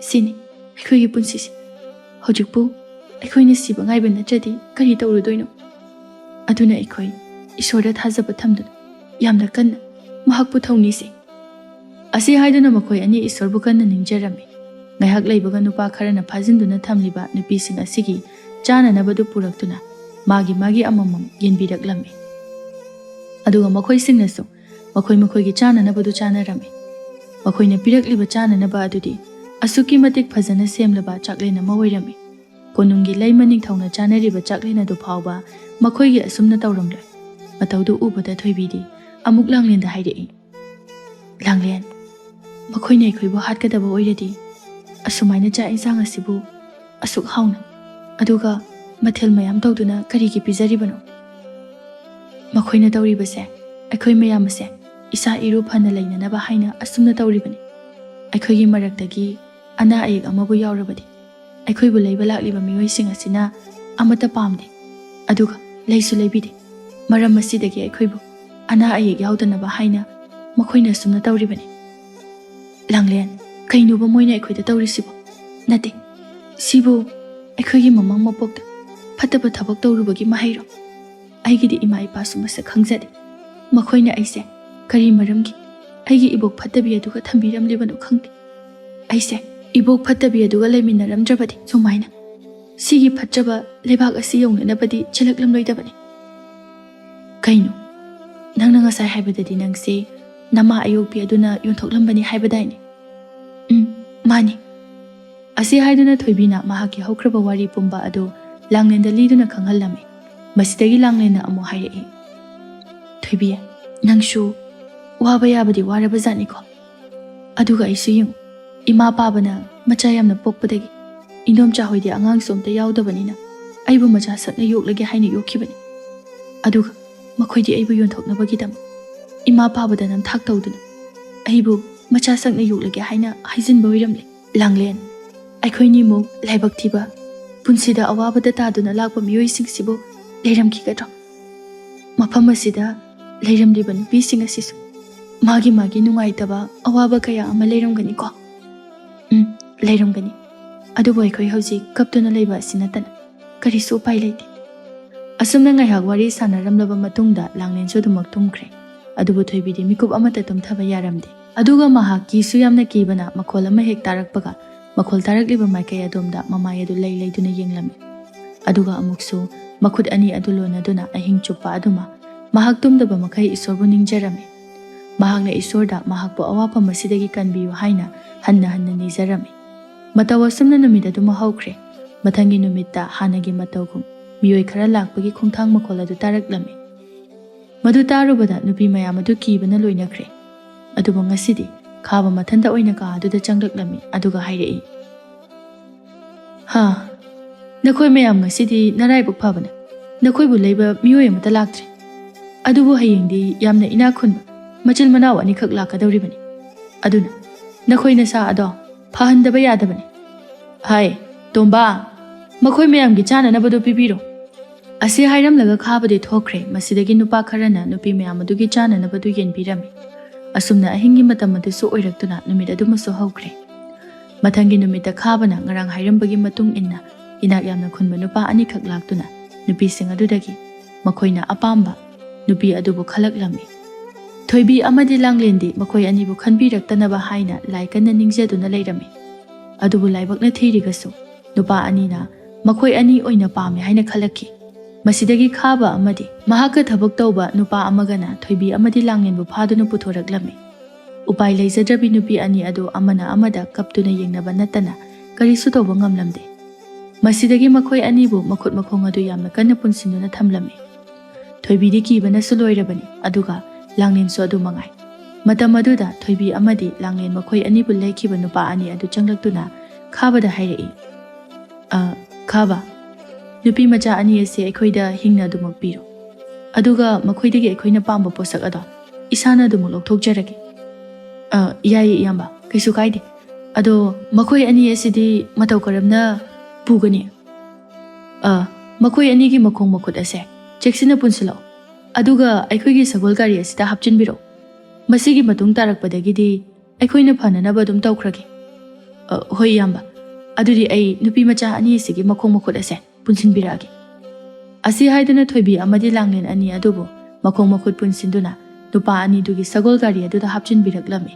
ꯁꯤꯅꯤ ꯑꯩꯈꯣꯏꯒꯤ ꯄꯨꯟꯁꯤꯁꯦ꯫ ꯍꯧꯖꯤꯛꯄꯨ ꯑꯩꯈꯣꯏꯅ ꯁꯤꯕ ꯉꯥꯏꯕ ꯅꯠꯇ꯭ꯔꯗꯤ ꯀꯔꯤ ꯇꯧꯔꯨꯗꯣꯏꯅꯣ? ꯑꯗꯨꯅ ꯑꯩꯈꯣꯏ ꯏꯁꯣꯔꯗ ꯊꯥꯖꯕ ꯊꯝꯗꯨꯅ ꯌꯥꯝꯅ ꯀꯟꯅ ꯃꯍꯥꯛꯄꯨ ꯊꯧꯅꯤꯁꯦ꯫" ꯑꯁꯤ ꯍꯥꯏꯗꯨꯅ ꯃꯈꯣꯏ ꯑꯅꯤ ꯏꯁꯣꯔꯕꯨ ꯀꯟꯅ ꯅꯤꯡꯖꯔꯝꯃꯤ꯫ ꯉꯥꯏꯍꯥꯛ ꯂꯩꯕꯒ ꯅꯨꯄꯥ ꯈꯔꯅ ꯐꯥꯖꯤꯟꯗꯨꯅ ꯊꯝꯂꯤꯕ ꯅꯨꯄꯤꯁꯤꯡ ꯑꯁꯤꯒꯤ ꯆꯥꯅꯅꯕꯗꯨ ꯄꯨꯔꯛꯇꯨꯅ ꯃꯥꯒꯤ ꯃꯥꯒꯤ ꯑꯃꯃꯝ ꯌꯦꯟꯕꯤꯔꯛꯂꯝꯃꯤ꯫ ꯑꯗꯨꯒ ꯃꯈꯣꯏꯁꯤꯡꯅꯁꯨ ꯃꯈꯣꯏ ꯃꯈꯣꯏꯒꯤ ꯆꯥꯅꯅꯕꯗꯨ ꯆꯥꯅꯔꯝꯃꯤ꯫ ꯃꯈꯣꯏꯅ ꯄꯤꯔꯛꯂꯤꯕ ꯆꯥꯅꯅꯕ ꯑꯗꯨꯗꯤ ꯑꯁꯨꯛꯀꯤ ꯃꯇꯤꯛ ꯐꯖꯅ ꯁꯦꯝꯂꯕ ꯆꯥꯛꯂꯦꯟ ꯑꯃ ꯑꯣꯏꯔꯝꯃꯤ꯫ ꯀꯣꯅꯨꯡꯒꯤ ꯂꯩꯃ ꯅꯤꯡꯊꯧꯅ ꯆꯥꯅꯔꯤꯕ ꯆꯥꯛꯂꯦꯟ ꯑꯗꯨ ꯐꯥꯎꯕ ꯃꯈꯣꯏꯒꯤ ꯑꯁꯨꯝꯅ ꯇꯧꯔꯝꯂꯣꯏ꯫ ꯃꯇꯧꯗꯨ ꯎꯕꯗ ꯊꯣꯏꯕꯤꯗꯤ ꯑꯃꯨꯛ ꯂꯥꯡꯂꯦꯟꯗ ꯍꯥꯏꯔꯛꯏ, "ꯂꯥꯡꯂꯦꯟ, ꯃꯈꯣꯏꯅ ꯑꯩꯈꯣꯏꯕꯨ ꯍꯥꯠꯀꯗꯕ ꯑꯣꯏꯔꯗꯤ ꯑꯁꯨꯃꯥꯏꯅ ꯆꯥꯛ ꯏꯟꯁꯥꯡ ꯑꯁꯤꯕꯨ ꯑꯁꯨꯛ ꯍꯥꯎꯅ, ꯑꯗꯨꯒ ꯃꯊꯦꯜ ꯃꯌꯥꯝ ꯇꯧꯗꯨꯅ ꯀꯔꯤꯒꯤ ꯄꯤꯖꯔꯤꯕꯅꯣ? ꯃꯈꯣꯏꯅ ꯇꯧꯔꯤꯕꯁꯦ ꯑꯩꯈꯣꯏ ꯃꯌꯥꯝ ꯑꯁꯦ ꯏꯁꯥ ꯏꯔꯨ ꯐꯅ ꯂꯩꯅꯅꯕ ꯍꯥꯏꯅ ꯑꯁꯨꯝꯅ ꯇꯧꯔꯤꯕꯅꯤ꯫ ꯑꯩꯈꯣꯏꯒꯤ ꯃꯔꯛꯇꯒꯤ ꯑꯅꯥ ꯑꯌꯦꯛ ꯑꯃꯕꯨ ꯌꯥꯎꯔꯕꯗꯤ ꯑꯩꯈꯣꯏꯕꯨ ꯂꯩꯕ ꯂꯥꯛꯂꯤꯕ ꯃꯤꯑꯣꯏꯁꯤꯡ ꯑꯁꯤꯅ ꯑꯃꯠꯇ ꯄꯥꯝꯗꯦ, ꯑꯗꯨꯒ ꯂꯩꯁꯨ ꯂꯩꯕꯤꯗꯦ꯫ ꯃꯔꯝ ꯑꯁꯤꯗꯒꯤ ꯑꯩꯈꯣꯏꯕꯨ ꯑꯅꯥ ꯑꯌꯦꯛ ꯌꯥꯎꯗꯅꯕ ꯍꯥꯏꯅ ꯃꯈꯣꯏꯅ ꯑꯁꯨꯝꯅ ꯇꯧꯔꯤꯕꯅꯤ꯫" "ꯂꯥꯡꯂꯦꯟ, "ꯀꯩꯅꯣꯕ ꯃꯣꯏꯅ ꯑꯩꯈꯣꯏꯗ ꯇꯧꯔꯤꯁꯤꯕꯣ? ꯅꯠꯇꯦ, ꯁꯤꯕꯨ ꯑꯩꯈꯣꯏꯒꯤ ꯃꯃꯥꯡ ꯃꯄꯣꯛꯇ ꯐꯠꯇꯕ ꯊꯕꯛ ꯇꯧꯔꯨꯕꯒꯤ ꯃꯍꯩꯔꯣ? ꯑꯩꯒꯤꯗꯤ ꯏꯃꯥ ꯏꯄꯥꯁꯨ ꯃꯁꯛ ꯈꯪꯖꯗꯦ꯫ ꯃꯈꯣꯏꯅ ꯑꯩꯁꯦ ꯀꯔꯤ ꯃꯔꯝꯒꯤ ꯑꯩꯒꯤ ꯏꯕꯣꯛ ꯐꯠꯇꯕꯤ ꯑꯗꯨꯒ ꯊꯝꯕꯤꯔꯝꯂꯤꯕꯅꯣ ꯈꯪꯗꯦ꯫ ꯑꯩꯁꯦ ꯏꯕꯣꯛ ꯐꯠꯇꯕꯤ ꯑꯗꯨꯒ ꯂꯩꯃꯤꯟꯅꯔꯝꯗ꯭ꯔꯕꯗꯤ ꯁꯨꯃꯥꯏꯅ ꯁꯤꯒꯤ ꯐꯠꯇ꯭ꯔꯕ ꯂꯩꯕꯥꯛ ꯑꯁꯤ ꯌꯧꯅꯅꯕꯗꯤ ꯆꯦꯜꯂꯛꯂꯝꯂꯣꯏꯗꯕꯅꯤ꯫" "ꯀꯩꯅꯣ? ꯅꯪꯅ ꯉꯁꯥꯏ ꯍꯥꯏꯕꯗꯗꯤ ꯅꯪꯁꯦ ꯅꯃꯥ ꯑꯌꯣꯛꯄꯤ ꯑꯗꯨꯅ ꯌꯣꯟꯊꯣꯛꯂꯝꯕꯅꯤ ꯍꯥꯏꯕꯗꯥꯏꯅꯦ?" "ꯎꯝ, ꯃꯥꯅꯤ꯫" ꯑꯁꯤ ꯍꯥꯏꯗꯨꯅ ꯊꯣꯏꯕꯤꯅ ꯃꯍꯥꯛꯀꯤ ꯍꯧꯈ꯭ꯔꯕ ꯋꯥꯔꯤ ꯄꯨꯝꯕ ꯑꯗꯨ ꯂꯥꯡꯂꯦꯟꯗ ꯂꯤꯗꯨꯅ ꯈꯪꯍꯜꯂꯝꯃꯤ꯫ ꯃꯁꯤꯗꯒꯤ ꯂꯥꯡꯂꯦꯟꯅ ꯑꯃꯨꯛ ꯍꯥꯏꯔꯛꯏ, "ꯊꯣꯏꯕꯤ, ꯅꯪꯁꯨ ꯋꯥꯕ ꯌꯥꯕꯗꯤ ꯋꯥꯔꯕ ꯖꯥꯠꯅꯤꯀꯣ꯫ ꯑꯗꯨꯒ ꯑꯩꯁꯨ ꯌꯦꯡꯉꯨ, ꯏꯃꯥ ꯄꯥꯕꯅ ꯃꯆꯥ ꯌꯥꯝꯅ ꯄꯣꯛꯄꯗꯒꯤ ꯏꯟꯗꯣꯝꯆꯥ ꯍꯣꯏꯗꯤ ꯑꯉꯥꯡꯁꯨ ꯑꯝꯇ ꯌꯥꯎꯗꯕꯅꯤꯅ ꯑꯩꯕꯨ ꯃꯆꯥ ꯁꯛꯅ ꯌꯣꯛꯂꯒꯦ ꯍꯥꯏꯅ ꯌꯣꯛꯈꯤꯕꯅꯤ꯫ ꯑꯗꯨꯒ ꯃꯈꯣꯏꯗꯤ ꯑꯩꯕꯨ ꯌꯣꯟꯊꯣꯛꯅꯕꯒꯤꯗꯃꯛ ꯏꯃꯥ ꯄꯥꯕꯗ ꯅꯝꯊꯥꯛ ꯇꯧꯗꯨꯅ ꯑꯩꯕꯨ ꯃꯆꯥ ꯁꯛꯅ ꯌꯣꯛꯂꯒꯦ ꯍꯥꯏꯅ ꯍꯥꯏꯖꯤꯟꯕ ꯑꯣꯏꯔꯝꯂꯦ꯫" "ꯂꯥꯡꯂꯦꯟ, ꯑꯩꯈꯣꯏꯅꯤꯃꯨꯛ ꯂꯥꯏꯕꯛ ꯊꯤꯕ, ꯄꯨꯟꯁꯤꯗ ꯑꯋꯥꯕꯗ ꯇꯥꯗꯨꯅ ꯂꯥꯛꯄ ꯃꯤꯑꯣꯏꯁꯤꯡꯁꯤꯕꯨ ꯂꯩꯔꯝꯈꯤꯒꯗ꯭ꯔꯣ? ꯃꯐꯝ ꯑꯁꯤꯗ ꯂꯩꯔꯝꯂꯤꯕ ꯅꯨꯄꯤꯁꯤꯡ ꯑꯁꯤꯁꯨ ꯃꯥꯒꯤ ꯃꯥꯒꯤ ꯅꯨꯡꯉꯥꯏꯇꯕ ꯑꯋꯥꯕ ꯀꯌꯥ ꯑꯃ ꯂꯩꯔꯝꯒꯅꯤꯀꯣ?" "ꯎꯝ, ꯂꯩꯔꯝꯒꯅꯤ꯫ ꯑꯗꯨꯕꯨ ꯑꯩꯈꯣꯏ ꯍꯧꯖꯤꯛ ꯀꯞꯇꯨꯅ ꯂꯩꯕ ꯑꯁꯤ ꯅꯠꯇꯅ ꯀꯔꯤꯁꯨ ꯎꯄꯥꯏ ꯂꯩꯇꯦ꯫" ꯑꯁꯨꯝꯅ ꯉꯥꯏꯍꯥꯛ ꯋꯥꯔꯤ ꯁꯥꯟꯅꯔꯝꯂꯕ ꯃꯇꯨꯡꯗ ꯂꯥꯡꯂꯦꯟꯁꯨ ꯑꯗꯨꯃꯛ ꯇꯨꯝꯈ꯭ꯔꯦ꯫ ꯑꯗꯨꯕꯨ ꯊꯣꯏꯕꯤꯗꯤ ꯃꯤꯀꯨꯞ ꯑꯃꯠꯇ ꯇꯨꯝꯊꯕ ꯌꯥꯔꯝꯗꯦ꯫ ꯑꯗꯨꯒ ꯃꯍꯥꯛ ꯀꯤꯁꯨ ꯌꯥꯝꯅ ꯀꯤꯕꯅ ꯃꯈꯣꯜ ꯑꯃ ꯍꯦꯛ ꯇꯥꯔꯛꯄꯒ ꯃꯈꯣꯜ ꯇꯥꯔꯛꯂꯤꯕ ꯃꯥꯏꯀꯩ ꯑꯗꯣꯝꯗ ꯃꯃꯥꯏ ꯑꯗꯨ ꯂꯩ ꯂꯩꯗꯨꯅ ꯌꯦꯡꯂꯝꯃꯤ꯫ ꯑꯗꯨꯒ ꯑꯃꯨꯛꯁꯨ ꯃꯈꯨꯠ ꯑꯅꯤ ꯑꯗꯨ ꯂꯣꯟꯅꯗꯨꯅ ꯑꯍꯤꯡ ꯆꯨꯞꯄ ꯑꯗꯨꯃ ꯃꯍꯥꯛ ꯇꯨꯝꯗꯕ ꯃꯈꯩ ꯏꯁꯣꯔꯕꯨ ꯅꯤꯡꯖꯔꯝꯃꯤ꯫ ꯃꯍꯥꯛꯅ ꯏꯁꯣꯔꯗ ꯃꯍꯥꯛꯄꯨ ꯑꯋꯥꯐꯝ ꯑꯁꯤꯗꯒꯤ ꯀꯟꯕꯤꯌꯨ ꯍꯥꯏꯅ ꯍꯟꯅ ꯍꯟꯅ ꯅꯤꯖꯔꯝꯃꯤ꯫ ꯃꯇꯧ ꯑꯁꯨꯝꯅ ꯅꯨꯃꯤꯠ ꯑꯗꯨꯃ ꯍꯧꯈ꯭ꯔꯦ꯫ ꯃꯊꯪꯒꯤ ꯅꯨꯃꯤꯠꯇ ꯍꯥꯟꯅꯒꯤ ꯃꯇꯧꯒꯨꯝ ꯃꯤꯑꯣꯏ ꯈꯔ ꯂꯥꯛꯄꯒꯤ ꯈꯣꯡꯊꯥꯡ ꯃꯈꯣꯜ ꯑꯗꯨ ꯇꯥꯔꯛꯂꯝꯃꯤ꯫ ꯃꯗꯨ ꯇꯥꯔꯨꯕꯗ ꯅꯨꯄꯤ ꯃꯌꯥꯝ ꯑꯗꯨ ꯀꯤꯕꯅ ꯂꯣꯏꯅꯈ꯭ꯔꯦ꯫ ꯑꯗꯨꯕꯨ ꯉꯁꯤꯗꯤ ꯈꯥꯕ ꯃꯊꯟꯇ ꯑꯣꯏꯅ ꯀꯥ ꯑꯗꯨꯗ ꯆꯪꯂꯛꯂꯝꯃꯤ, ꯑꯗꯨꯒ ꯍꯥꯏꯔꯛꯏ, "ꯍꯥ, ꯅꯈꯣꯏ ꯃꯌꯥꯝ ꯉꯁꯤꯗꯤ ꯅꯔꯥꯏꯕꯛ ꯐꯕꯅ ꯅꯈꯣꯏꯕꯨ ꯂꯩꯕ ꯃꯤꯑꯣꯏ ꯑꯃꯠꯇ ꯂꯥꯛꯇ꯭ꯔꯦ꯫ ꯑꯗꯨꯕꯨ ꯍꯌꯦꯡꯗꯤ ꯌꯥꯝꯅ ꯏꯅꯥꯛ ꯈꯨꯟꯕ ꯃꯆꯤꯟ ꯃꯅꯥꯎ ꯑꯅꯤꯈꯛ ꯂꯥꯛꯀꯗꯧꯔꯤꯕꯅꯤ꯫ ꯑꯗꯨꯅ ꯅꯈꯣꯏ ꯅꯁꯥ ꯑꯗꯣ ꯐꯍꯟꯗꯕ ꯌꯥꯗꯕꯅꯤ꯫ ꯍꯥꯏ, ꯇꯣꯝꯕ, ꯃꯈꯣꯏ ꯃꯌꯥꯝꯒꯤ ꯆꯥꯅꯅꯕꯗꯨ ꯄꯤꯕꯤꯔꯣ꯫" ꯑꯁꯤ ꯍꯥꯏꯔꯝꯂꯒ ꯈꯥꯕꯗꯤ ꯊꯣꯛꯈ꯭ꯔꯦ꯫ ꯃꯁꯤꯗꯒꯤ ꯅꯨꯄꯥ ꯈꯔꯅ ꯅꯨꯄꯤ ꯃꯌꯥꯝ ꯑꯗꯨꯒꯤ ꯆꯥꯅꯅꯕꯗꯨ ꯌꯦꯟꯕꯤꯔꯝꯃꯤ꯫ ꯑꯁꯨꯝꯅ ꯑꯍꯤꯡꯒꯤ ꯃꯇꯝ ꯑꯗꯨꯁꯨ ꯑꯣꯏꯔꯛꯇꯨꯅ ꯅꯨꯃꯤꯠ ꯑꯗꯨꯃꯁꯨ ꯍꯧꯈ꯭ꯔꯦ꯫ ꯃꯊꯪꯒꯤ ꯅꯨꯃꯤꯠꯇ ꯈꯥꯕꯅ ꯉꯔꯥꯡ ꯍꯥꯏꯔꯝꯕꯒꯤ ꯃꯇꯨꯡ ꯏꯟꯅ ꯏꯅꯥꯛ ꯌꯥꯝꯅ ꯈꯨꯟꯕ ꯅꯨꯄꯥ ꯑꯅꯤꯈꯛ ꯂꯥꯛꯇꯨꯅ ꯅꯨꯄꯤꯁꯤꯡ ꯑꯗꯨꯗꯒꯤ ꯃꯈꯣꯏꯅ ꯑꯄꯥꯝꯕ ꯅꯨꯄꯤ ꯑꯗꯨꯕꯨ ꯈꯜꯂꯛꯂꯝꯃꯤ꯫ ꯊꯣꯏꯕꯤ ꯑꯃꯗꯤ ꯂꯥꯡꯂꯦꯟꯗꯤ ꯃꯈꯣꯏ ꯑꯅꯤꯕꯨ ꯈꯟꯕꯤꯔꯛꯇꯅꯕ ꯍꯥꯏꯅ ꯂꯥꯏ ꯀꯟꯅ ꯅꯤꯡꯖꯗꯨꯅ ꯂꯩꯔꯝꯃꯤ꯫ ꯑꯗꯨꯕꯨ ꯂꯥꯏꯕꯛꯅ ꯊꯤꯔꯤꯒꯁꯨ ꯅꯨꯄꯥ ꯑꯅꯤꯅ ꯃꯈꯣꯏ ꯑꯅꯤ ꯑꯣꯏꯅ ꯄꯥꯝꯃꯤ ꯍꯥꯏꯅ ꯈꯜꯂꯛꯈꯤ꯫ ꯃꯁꯤꯗꯒꯤ ꯈꯥꯕ ꯑꯃꯗꯤ ꯃꯍꯥꯛꯀ ꯊꯕꯛ ꯇꯧꯕ ꯅꯨꯄꯥ ꯑꯃꯒꯅ ꯊꯣꯏꯕꯤ ꯑꯃꯗꯤ ꯂꯥꯡꯂꯦꯟꯕꯨ ꯐꯥꯗꯨꯅ ꯄꯨꯊꯣꯔꯛꯂꯝꯃꯤ꯫ ꯎꯄꯥꯏ ꯂꯩꯖꯗ꯭ꯔꯕꯤ ꯅꯨꯄꯤ ꯑꯅꯤ ꯑꯗꯨ ꯑꯃꯅ ꯑꯃꯗ ꯀꯞꯇꯨꯅ ꯌꯦꯡꯅꯕ ꯅꯠꯇꯅ ꯀꯔꯤꯁꯨ ꯇꯧꯕ ꯉꯝꯂꯝꯗꯦ꯫ ꯃꯁꯤꯗꯒꯤ ꯃꯈꯣꯏ ꯑꯅꯤꯕꯨ ꯃꯈꯨꯠ ꯃꯈꯣꯡ ꯑꯗꯨ ꯌꯥꯝꯅ ꯀꯟꯅ ꯄꯨꯟꯁꯤꯟꯗꯨꯅ ꯊꯝꯂꯝꯃꯤ꯫ ꯊꯣꯏꯕꯤꯗꯤ ꯀꯤꯕꯅꯁꯨ ꯂꯣꯏꯔꯕꯅꯤ, ꯑꯗꯨꯒ ꯂꯥꯡꯂꯦꯟꯁꯨ ꯑꯗꯨ ꯃꯉꯥꯏ꯫ ꯃꯇꯝ ꯑꯗꯨꯗ ꯊꯣꯏꯕꯤ ꯑꯃꯗꯤ ꯂꯥꯡꯂꯦꯟ ꯃꯈꯣꯏ ꯑꯅꯤꯕꯨ ꯂꯩꯈꯤꯕ ꯅꯨꯄꯥ ꯑꯅꯤ ꯑꯗꯨ ꯆꯪꯂꯛꯇꯨꯅ ꯈꯥꯕꯗ ꯍꯥꯏꯔꯛꯏ, "ꯑ, ꯈꯥꯕ, ꯅꯨꯄꯤ ꯃꯆꯥ ꯑꯅꯤ ꯑꯁꯤ ꯑꯩꯈꯣꯏꯗ ꯍꯤꯡꯅ ꯑꯗꯨꯃꯛ ꯄꯤꯔꯣ꯫ ꯑꯗꯨꯒ ꯃꯈꯣꯏꯗꯒꯤ ꯑꯩꯈꯣꯏꯅ ꯄꯥꯝꯕ ꯄꯣꯠꯁꯛ ꯑꯗꯣ ꯏꯁꯥꯅ ꯑꯗꯨꯃꯛ ꯂꯧꯊꯣꯛꯆꯔꯒꯦ꯫" "ꯑ, ꯌꯥꯏꯌꯦ ꯏꯌꯥꯝꯕ, ꯀꯩꯁꯨ ꯀꯥꯏꯗꯦ꯫ ꯑꯗꯣ ꯃꯈꯣꯏ ꯑꯅꯤ ꯑꯁꯤꯗꯤ ꯃꯇꯧ ꯀꯔꯝꯅ ꯄꯨꯒꯅꯤ?" "ꯑ, ꯃꯈꯣꯏ ꯑꯅꯤꯒꯤ ꯃꯈꯣꯡ ꯃꯈꯨꯠ ꯑꯁꯦ ꯆꯦꯛꯁꯤꯟꯅ ꯄꯨꯟꯁꯤꯜꯂꯛꯑꯣ꯫ ꯑꯗꯨꯒ ꯑꯩꯈꯣꯏꯒꯤ ꯁꯒꯣꯜ ꯒꯥꯔꯤ ꯑꯁꯤꯗ ꯍꯥꯞꯆꯤꯟꯕꯤꯔꯛꯑꯣ꯫ ꯃꯁꯤꯒꯤ ꯃꯇꯨꯡ ꯇꯥꯔꯛꯄꯗꯒꯤꯗꯤ ꯑꯩꯈꯣꯏꯅ ꯐꯅꯅꯕ ꯑꯗꯨꯝ ꯇꯧꯈ꯭ꯔꯒꯦ꯫" "ꯑ, ꯍꯣꯏ ꯏꯌꯥꯝꯕ꯫ ꯑꯗꯨꯗꯤ ꯑꯩ ꯅꯨꯄꯤ ꯃꯆꯥ ꯑꯅꯤ ꯑꯁꯤꯒꯤ ꯃꯈꯣꯡ ꯃꯈꯨꯠ ꯑꯁꯦ ꯄꯨꯟꯁꯤꯟꯕꯤꯔꯛꯑꯒꯦ꯫" ꯑꯁꯤ ꯍꯥꯏꯗꯨꯅ ꯊꯣꯏꯕꯤ ꯑꯃꯗꯤ ꯂꯥꯡꯂꯦꯟ ꯑꯅꯤ ꯑꯗꯨꯕꯨ ꯃꯈꯣꯡ ꯃꯈꯨꯠ ꯄꯨꯟꯁꯤꯟꯗꯨꯅ ꯅꯨꯄꯥ ꯑꯅꯤꯗꯨꯒꯤ ꯁꯒꯣꯜ ꯒꯥꯔꯤ ꯑꯗꯨꯗ ꯍꯥꯞꯆꯤꯟꯕꯤꯔꯛꯂꯝꯃꯤ꯫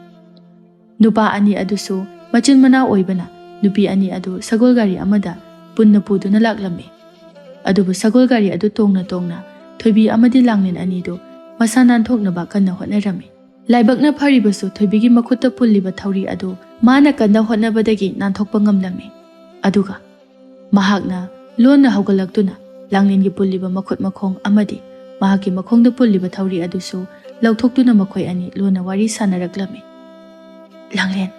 ꯅꯨꯄꯥ ꯑꯅꯤ ꯑꯗꯨꯁꯨ ꯃꯆꯤꯟ ꯃꯅꯥꯎ ꯑꯣꯏꯕꯅ ꯅꯨꯄꯤ ꯑꯅꯤ ꯑꯗꯨ ꯁꯒꯣꯜ ꯒꯥꯔꯤ ꯑꯃꯗ ꯄꯨꯟꯅ ꯄꯨꯗꯨꯅ ꯂꯥꯛꯂꯝꯃꯤ꯫ ꯑꯗꯨꯕꯨ ꯁꯒꯣꯜ ꯒꯥꯔꯤ ꯑꯗꯨ ꯇꯣꯡꯅ ꯇꯣꯡꯅ ꯊꯣꯏꯕꯤ ꯑꯃꯗꯤ ꯂꯥꯡꯂꯦꯟ ꯑꯅꯤꯗꯨ ꯃꯁꯥ ꯅꯥꯟꯊꯣꯛꯅꯕ ꯀꯟꯅ ꯍꯣꯠꯅꯔꯝꯃꯤ꯫ ꯂꯥꯏꯕꯛꯅ ꯐꯔꯤꯕꯁꯨ ꯊꯣꯏꯕꯤꯒꯤ ꯃꯈꯨꯠꯇ ꯄꯨꯜꯂꯤꯕ ꯊꯧꯔꯤ ꯑꯗꯨ ꯃꯥꯅ ꯀꯟꯅ ꯍꯣꯠꯅꯕꯗꯒꯤ ꯅꯥꯟꯊꯣꯛꯄ ꯉꯝꯂꯝꯃꯤ꯫ ꯑꯗꯨꯒ ꯃꯍꯥꯛꯅ ꯂꯣꯟꯅ ꯍꯧꯒꯠꯂꯛꯇꯨꯅ ꯂꯥꯡꯂꯦꯟꯒꯤ ꯄꯨꯜꯂꯤꯕ ꯃꯈꯨꯠ ꯃꯈꯣꯡ ꯑꯃꯗꯤ ꯃꯍꯥꯛꯀꯤ ꯃꯈꯣꯡꯗ ꯄꯨꯜꯂꯤꯕ ꯊꯧꯔꯤ ꯑꯗꯨꯁꯨ ꯂꯧꯊꯣꯛꯇꯨꯅ ꯃꯈꯣꯏ ꯑꯅꯤ ꯂꯣꯟꯅ ꯋꯥꯔꯤ ꯁꯥꯅꯔꯛꯂꯝꯃꯤ꯫ "ꯂꯥꯡꯂꯦꯟ,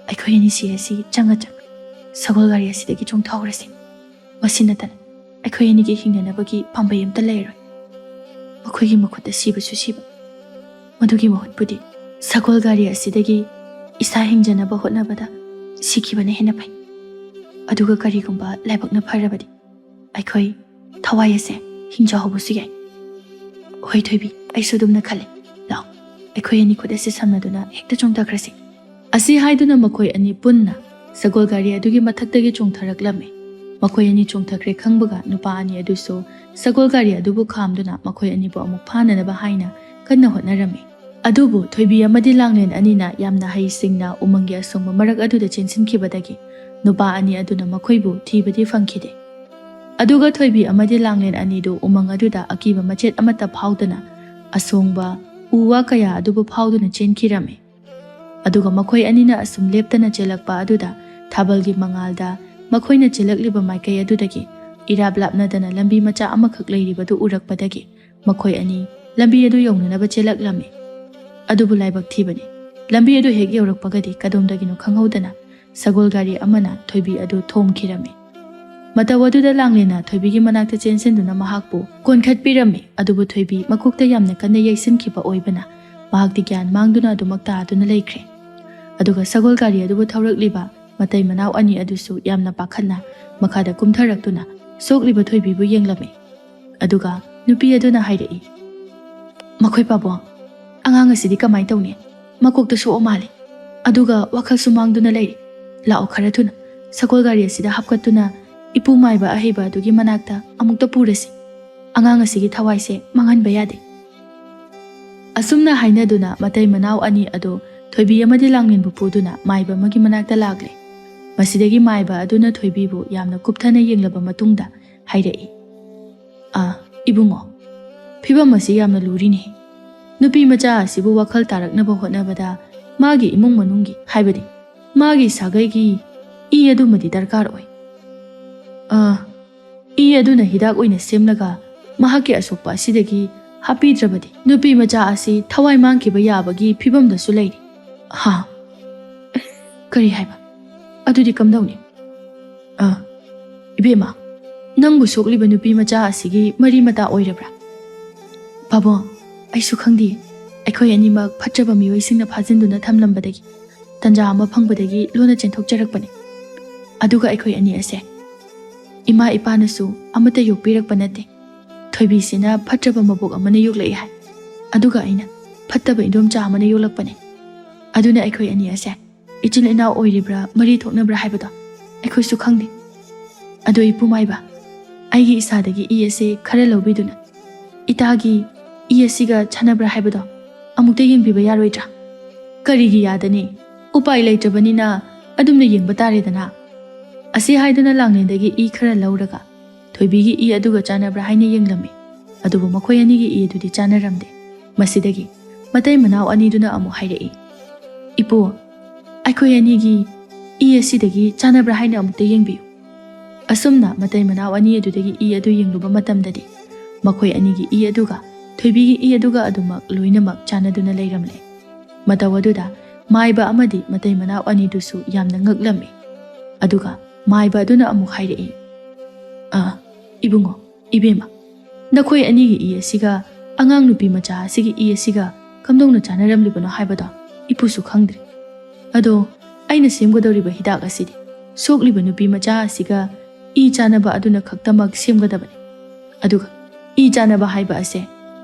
ꯑꯩꯈꯣꯏ ꯑꯅꯤ ꯁꯤ ꯑꯁꯤ ꯆꯪꯉ ꯆꯪꯉ ꯁꯒꯣꯜ ꯒꯥꯔꯤ ꯑꯁꯤꯗꯒꯤ ꯆꯣꯡꯊꯍꯧꯔꯁꯤ꯫ ꯃꯁꯤ ꯅꯠꯇꯅ ꯑꯩꯈꯣꯏ ꯑꯅꯤꯒꯤ ꯍꯤꯡꯅꯅꯕꯒꯤ ꯄꯥꯝꯕꯩ ꯑꯝꯇ ꯂꯩꯔꯣꯏ꯫ ꯃꯈꯣꯏꯒꯤ ꯃꯈꯨꯠꯇ ꯁꯤꯕꯁꯨ ꯁꯤꯕ, ꯃꯗꯨꯒꯤ ꯃꯍꯨꯠꯄꯨꯗꯤ ꯁꯒꯣꯜ ꯒꯥꯔꯤ ꯑꯁꯤꯗꯒꯤ ꯏꯁꯥ ꯍꯤꯡꯖꯅꯕ ꯍꯣꯠꯅꯕꯗ ꯁꯤꯈꯤꯕꯅ ꯍꯦꯟꯅ ꯐꯩ꯫ ꯑꯗꯨꯒ ꯀꯔꯤꯒꯨꯝꯕ ꯂꯥꯏꯕꯛꯅ ꯐꯔꯕꯗꯤ ꯑꯩꯈꯣꯏ ꯊꯋꯥꯏ ꯑꯁꯦ ꯍꯤꯡꯖꯍꯧꯕꯁꯨ ꯌꯥꯏ꯫" "ꯍꯣꯏ ꯊꯣꯏꯕꯤ, ꯑꯩꯁꯨ ꯑꯗꯨꯝꯅ ꯈꯜꯂꯤ꯫ ꯂꯥꯛꯑꯣ, ꯑꯩꯈꯣꯏ ꯑꯅꯤ ꯈꯨꯠ ꯑꯁꯤ ꯁꯝꯅꯗꯨꯅ ꯍꯦꯛꯇ ꯆꯣꯡꯊꯈ꯭ꯔꯁꯤ꯫" ꯑꯁꯤ ꯍꯥꯏꯗꯨꯅ ꯃꯈꯣꯏ ꯑꯅꯤ ꯄꯨꯟꯅ ꯁꯒꯣꯜ ꯒꯥꯔꯤ ꯑꯗꯨꯒꯤ ꯃꯊꯛꯇꯒꯤ ꯆꯣꯡꯊꯔꯛꯂꯝꯃꯤ꯫ ꯃꯈꯣꯏ ꯑꯅꯤ ꯆꯣꯡꯊꯈ꯭ꯔꯦ ꯈꯪꯕꯒ ꯅꯨꯄꯥ ꯑꯅꯤ ꯑꯗꯨꯁꯨ ꯁꯒꯣꯜ ꯒꯥꯔꯤ ꯑꯗꯨꯕꯨ ꯈꯥꯝꯗꯨꯅ ꯃꯈꯣꯏ ꯑꯅꯤꯕꯨ ꯑꯃꯨꯛ ꯐꯥꯅꯅꯕ ꯍꯥꯏꯅ ꯀꯟꯅ ꯍꯣꯠꯅꯔꯝꯃꯤ꯫ ꯑꯗꯨꯕꯨ ꯊꯣꯏꯕꯤ ꯑꯃꯗꯤ ꯂꯥꯡꯂꯦꯟ ꯑꯅꯤꯅ ꯌꯥꯝꯅ ꯍꯩꯁꯤꯡꯅ ꯎꯃꯪꯒꯤ ꯑꯁꯣꯡꯕ ꯃꯔꯛ ꯑꯗꯨꯗ ꯆꯦꯟꯁꯤꯟꯈꯤꯕꯗꯒꯤ ꯅꯨꯄꯥ ꯑꯅꯤ ꯑꯗꯨꯅ ꯃꯈꯣꯏꯕꯨ ꯊꯤꯕꯗꯤ ꯐꯪꯈꯤꯗꯦ꯫ ꯑꯗꯨꯒ ꯊꯣꯏꯕꯤ ꯑꯃꯗꯤ ꯂꯥꯡꯂꯦꯟ ꯑꯅꯤꯗꯨ ꯎꯃꯪ ꯑꯗꯨꯗ ꯑꯀꯤꯕ ꯃꯆꯦꯠ ꯑꯃꯠꯇ ꯐꯥꯎꯗꯅ ꯑꯁꯣꯡꯕ ꯎ ꯋꯥ ꯀꯌꯥ ꯑꯗꯨꯕꯨ ꯐꯥꯎꯗꯨꯅ ꯆꯦꯟꯈꯤꯔꯝꯃꯤ꯫ ꯑꯗꯨꯒ ꯃꯈꯣꯏ ꯑꯅꯤꯅ ꯑꯁꯨꯝ ꯂꯦꯞꯇꯅ ꯆꯦꯜꯂꯛꯄ ꯑꯗꯨꯗ ꯊꯥꯕꯜꯒꯤ ꯃꯉꯥꯜꯗ ꯃꯈꯣꯏꯅ ꯆꯦꯜꯂꯛꯂꯤꯕ ꯃꯥꯏꯀꯩ ꯑꯗꯨꯗꯒꯤ ꯏꯔꯥꯞ ꯂꯥꯞꯅꯗꯅ ꯂꯝꯕꯤ ꯃꯆꯥ ꯑꯃꯈꯛ ꯂꯩꯔꯤꯕꯗꯨ ꯎꯔꯛꯄꯗꯒꯤ ꯃꯈꯣꯏ ꯑꯅꯤ ꯂꯝꯕꯤ ꯑꯗꯨ ꯌꯧꯅꯅꯕ ꯆꯦꯜꯂꯛꯂꯝꯃꯤ꯫ ꯑꯗꯨꯕꯨ ꯂꯥꯏꯕꯛ ꯊꯤꯕꯅꯤ, ꯂꯝꯕꯤ ꯑꯗꯨ ꯍꯦꯛ ꯌꯧꯔꯛꯄꯒꯗꯤ ꯀꯗꯣꯝꯗꯒꯤꯅꯣ ꯈꯪꯍꯧꯗꯅ ꯁꯒꯣꯜ ꯒꯥꯔꯤ ꯑꯃꯅ ꯊꯣꯏꯕꯤ ꯑꯗꯨ ꯊꯣꯝꯈꯤꯔꯝꯃꯤ꯫ ꯃꯇꯧ ꯑꯗꯨꯗ ꯂꯥꯡꯂꯦꯟꯅ ꯊꯣꯏꯕꯤꯒꯤ ꯃꯅꯥꯛꯇ ꯆꯦꯟꯁꯤꯟꯗꯨꯅ ꯃꯍꯥꯛꯄꯨ ꯀꯣꯟꯈꯠꯄꯤꯔꯝꯃꯤ꯫ ꯑꯗꯨꯕꯨ ꯊꯣꯏꯕꯤ ꯃꯀꯣꯛꯇ ꯌꯥꯝꯅ ꯀꯟꯅ ꯌꯩꯁꯤꯟꯈꯤꯕ ꯑꯣꯏꯕꯅ ꯃꯍꯥꯛꯇꯤ ꯒ꯭ꯌꯥꯟ ꯃꯥꯡꯗꯨꯅ ꯑꯗꯨꯃꯛ ꯇꯥꯗꯨꯅ ꯂꯩꯈ꯭ꯔꯦ꯫ ꯑꯗꯨꯒ ꯁꯒꯣꯜ ꯒꯥꯔꯤ ꯑꯗꯨꯕꯨ ꯊꯧꯔꯛꯂꯤꯕ ꯃꯇꯩ ꯃꯅꯥꯎ ꯑꯅꯤ ꯑꯗꯨꯁꯨ ꯌꯥꯝꯅ ꯄꯥꯈꯠꯅ ꯃꯈꯥꯗ ꯀꯨꯝꯊꯔꯛꯇꯨꯅ ꯁꯣꯛꯂꯤꯕ ꯊꯣꯏꯕꯤꯕꯨ ꯌꯦꯡꯂꯝꯃꯤ꯫ ꯑꯗꯨꯒ ꯅꯨꯄꯤ ꯑꯗꯨꯅ ꯍꯥꯏꯔꯛꯏ, "ꯃꯈꯣꯏ ꯄꯥꯕꯨꯡ, ꯑꯉꯥꯡ ꯑꯁꯤꯗꯤ ꯀꯃꯥꯏꯅ ꯇꯧꯅꯤ? ꯃꯀꯣꯛꯇ ꯁꯣꯛꯑ ꯃꯥꯜꯂꯤ꯫ ꯑꯗꯨꯒ ꯋꯥꯈꯜꯁꯨ ꯃꯥꯡꯗꯨꯅ ꯂꯩꯔꯤ꯫ ꯂꯥꯛꯑꯣ, ꯈꯔ ꯊꯨꯅ ꯁꯒꯣꯜ ꯒꯥꯔꯤ ꯑꯁꯤꯗ ꯍꯥꯞꯀꯠꯇꯨꯅ ꯏꯄꯨ ꯃꯥꯏꯕ ꯑꯍꯩꯕ ꯑꯗꯨꯒꯤ ꯃꯅꯥꯛꯇ ꯑꯃꯨꯛꯇ ꯄꯨꯔꯁꯤ꯫ ꯑꯉꯥꯡ ꯑꯁꯤꯒꯤ ꯊꯋꯥꯏꯁꯦ ꯃꯥꯡꯍꯟꯕ ꯌꯥꯗꯦ꯫" ꯑꯁꯨꯝꯅ ꯍꯥꯏꯅꯗꯨꯅ ꯃꯇꯩ ꯃꯅꯥꯎ ꯑꯅꯤ ꯑꯗꯨ ꯊꯣꯏꯕꯤ ꯑꯃꯗꯤ ꯂꯥꯡꯂꯦꯟꯕꯨ ꯄꯨꯗꯨꯅ ꯃꯥꯏꯕ ꯑꯃꯒꯤ ꯃꯅꯥꯛꯇ ꯂꯥꯛꯂꯦ꯫ ꯃꯁꯤꯗꯒꯤ ꯃꯥꯏꯕ ꯑꯗꯨꯅ ꯊꯣꯏꯕꯤꯕꯨ ꯌꯥꯝꯅ ꯀꯨꯞꯊꯅ ꯌꯦꯡꯂꯕ ꯃꯇꯨꯡꯗ ꯍꯥꯏꯔꯛꯏ, "ꯑꯥ, ꯏꯕꯨꯡꯉꯣ, ꯐꯤꯕꯝ ꯑꯁꯤ ꯌꯥꯝꯅ ꯂꯨꯔꯤꯅꯦ꯫ ꯅꯨꯄꯤ ꯃꯆꯥ ꯑꯁꯤꯕꯨ ꯋꯥꯈꯜ ꯇꯥꯔꯛꯅꯕ ꯍꯣꯠꯅꯕꯗ ꯃꯥꯒꯤ ꯏꯃꯨꯡ ꯃꯅꯨꯡꯒꯤ, ꯍꯥꯏꯕꯗꯤ ꯃꯥꯒꯤ ꯁꯥꯒꯩꯒꯤ ꯏ ꯑꯗꯨꯃꯗꯤ ꯗꯔꯀꯥꯔ ꯑꯣꯏ꯫" "ꯑꯥ, ꯏ ꯑꯗꯨꯅ ꯍꯤꯗꯥꯛ ꯑꯣꯏꯅ ꯁꯦꯝꯂꯒ ꯃꯍꯥꯛꯀꯤ ꯑꯁꯣꯛꯄ ꯑꯁꯤꯗꯒꯤ ꯍꯥꯞꯄꯤꯗ꯭ꯔꯕꯗꯤ ꯅꯨꯄꯤ ꯃꯆꯥ ꯑꯁꯤ ꯊꯋꯥꯏ ꯃꯥꯡꯈꯤꯕ ꯌꯥꯕꯒꯤ ꯐꯤꯕꯝꯗꯁꯨ ꯂꯩꯔꯤ꯫" "ꯍꯥ? ꯀꯔꯤ ꯍꯥꯏꯕ? ꯑꯗꯨꯗꯤ ꯀꯝꯗꯧꯅꯤ?" "ꯑ, ꯏꯕꯦꯝꯃ, ꯅꯪꯕꯨ ꯁꯣꯛꯂꯤꯕ ꯅꯨꯄꯤ ꯃꯆꯥ ꯑꯁꯤꯒꯤ ꯃꯔꯤ ꯃꯇꯥ ꯑꯣꯏꯔꯕ꯭ꯔꯥ?" "ꯄꯥꯕꯨꯡ, ꯑꯩꯁꯨ ꯈꯪꯗꯦ꯫ ꯑꯩꯈꯣꯏ ꯑꯅꯤꯃꯛ ꯐꯠꯇ꯭ꯔꯕ ꯃꯤꯑꯣꯏꯁꯤꯡꯅ ꯐꯥꯖꯤꯟꯗꯨꯅ ꯊꯝꯂꯝꯕꯗꯒꯤ ꯇꯟꯖꯥ ꯑꯃ ꯐꯪꯕꯗꯒꯤ ꯂꯣꯟꯅ ꯆꯦꯟꯊꯣꯛꯆꯔꯛꯄꯅꯤ꯫ ꯑꯗꯨꯒ ꯑꯩꯈꯣꯏ ꯑꯅꯤ ꯑꯁꯦ ꯏꯃꯥ ꯏꯄꯥꯅꯁꯨ ꯑꯃꯠꯇ ꯌꯣꯛꯄꯤꯔꯛꯄ ꯅꯠꯇꯦ꯫ ꯊꯣꯏꯕꯤꯁꯤꯅ ꯐꯠꯇ꯭ꯔꯕ ꯃꯕꯣꯛ ꯑꯃꯅ ꯌꯣꯛꯂꯛꯏ ꯍꯥꯏ꯫ ꯑꯗꯨꯒ ꯑꯩꯅ ꯐꯠꯇꯕ ꯏꯟꯗꯣꯝꯆꯥ ꯑꯃꯅ ꯌꯣꯛꯂꯛꯄꯅꯤ꯫" ꯑꯗꯨꯅ ꯑꯩꯈꯣꯏ ꯑꯅꯤ ꯑꯁꯦ ꯏꯆꯤꯜ ꯏꯅꯥꯎ ꯑꯣꯏꯔꯤꯕ꯭ꯔꯥ, ꯃꯔꯤ ꯊꯣꯛꯅꯕ꯭ꯔꯥ ꯍꯥꯏꯕꯗꯣ ꯑꯩꯈꯣꯏꯁꯨ ꯈꯪꯗꯦ꯫ ꯑꯗꯣ ꯏꯄꯨ ꯃꯥꯏꯕ, ꯑꯩꯒꯤ ꯏꯁꯥꯗꯒꯤ ꯏ ꯑꯁꯦ ꯈꯔ ꯂꯧꯕꯤꯗꯨꯅ ꯏꯇꯥꯒꯤ ꯏ ꯑꯁꯤꯒ ꯆꯥꯟꯅꯕ꯭ꯔꯥ ꯍꯥꯏꯕꯗꯣ ꯑꯃꯨꯛꯇ ꯌꯦꯡꯕꯤꯕ ꯌꯥꯔꯣꯏꯗ꯭ꯔꯥ? ꯀꯔꯤꯒꯤ ꯌꯥꯗꯅꯤ? ꯎꯄꯥꯏ ꯂꯩꯇ꯭ꯔꯕꯅꯤꯅ ꯑꯗꯨꯝꯅ ꯌꯦꯡꯕ ꯇꯥꯔꯦꯗꯅ꯫ ꯑꯁꯤ ꯍꯥꯏꯗꯨꯅ ꯂꯥꯡꯂꯦꯟꯗꯒꯤ ꯏ ꯈꯔ ꯂꯧꯔꯒ ꯊꯣꯏꯕꯤꯒꯤ ꯏ ꯑꯗꯨꯒ ꯆꯥꯟꯅꯕ꯭ꯔꯥ ꯍꯥꯏꯅ ꯌꯦꯡꯂꯝꯃꯤ꯫ ꯑꯗꯨꯕꯨ ꯃꯈꯣꯏ ꯑꯅꯤꯒꯤ ꯏ ꯑꯗꯨꯗꯤ ꯆꯥꯟꯅꯔꯝꯗꯦ꯫ ꯃꯁꯤꯗꯒꯤ ꯃꯇꯩ ꯃꯅꯥꯎ ꯑꯅꯤꯗꯨꯅ ꯑꯃꯨꯛ ꯍꯥꯏꯔꯛꯏ, "ꯏꯄꯨ, ꯑꯩꯈꯣꯏ ꯑꯅꯤꯒꯤ ꯏ ꯑꯁꯤꯗꯒꯤ ꯆꯥꯟꯅꯕ꯭ꯔꯥ ꯍꯥꯏꯅ ꯑꯃꯨꯛꯇ ꯌꯦꯡꯕꯤꯌꯨ"꯫ ꯑꯁꯨꯝꯅ ꯃꯇꯩ ꯃꯅꯥꯎ ꯑꯅꯤ ꯑꯗꯨꯗꯒꯤ ꯏ ꯑꯗꯨ ꯌꯦꯡꯂꯨꯕ ꯃꯇꯝꯗꯗꯤ ꯃꯈꯣꯏ ꯑꯅꯤꯒꯤ ꯏ ꯑꯗꯨꯒ ꯊꯣꯏꯕꯤꯒꯤ ꯏ ꯑꯗꯨꯒ ꯑꯗꯨꯃꯛ ꯂꯣꯏꯅꯃꯛ ꯆꯥꯟꯅꯗꯨꯅ ꯂꯩꯔꯝꯂꯦ꯫ ꯃꯇꯧ ꯑꯗꯨꯗ ꯃꯥꯏꯕ ꯑꯃꯗꯤ ꯃꯇꯩ ꯃꯅꯥꯎ ꯑꯅꯤꯗꯨꯁꯨ ꯌꯥꯝꯅ ꯉꯛꯂꯝꯃꯤ꯫ ꯑꯗꯨꯒ ꯃꯥꯏꯕ ꯑꯗꯨꯅ ꯑꯃꯨꯛ ꯍꯥꯏꯔꯛꯏ, "ꯑ, ꯏꯕꯨꯡꯉꯣ, ꯏꯕꯦꯝꯃ, ꯅꯈꯣꯏ ꯑꯅꯤꯒꯤ ꯏ ꯑꯁꯤꯒ ꯑꯉꯥꯡ ꯅꯨꯄꯤ ꯃꯆꯥ ꯑꯁꯤꯒꯤ ꯏ ꯑꯁꯤꯒ ꯀꯝꯗꯧꯅ ꯆꯥꯟꯅꯔꯝꯂꯤꯕꯅꯣ ꯍꯥꯏꯕꯗꯣ ꯏꯄꯨꯁꯨ ꯈꯪꯗ꯭ꯔꯦ꯫ ꯑꯗꯣ ꯑꯩꯅ ꯁꯦꯝꯒꯗꯧꯔꯤꯕ ꯍꯤꯗꯥꯛ ꯑꯁꯤꯗꯤ ꯁꯣꯛꯂꯤꯕ ꯅꯨꯄꯤ ꯃꯆꯥ ꯑꯁꯤꯒ ꯏ ꯆꯥꯟꯅꯕ ꯑꯗꯨꯅ ꯈꯛꯇꯃꯛ ꯁꯦꯝꯒꯗꯕꯅꯤ꯫ ꯑꯗꯨꯒ ꯏ ꯆꯥꯟꯅꯕ ꯍꯥꯏꯕ ꯑꯁꯦ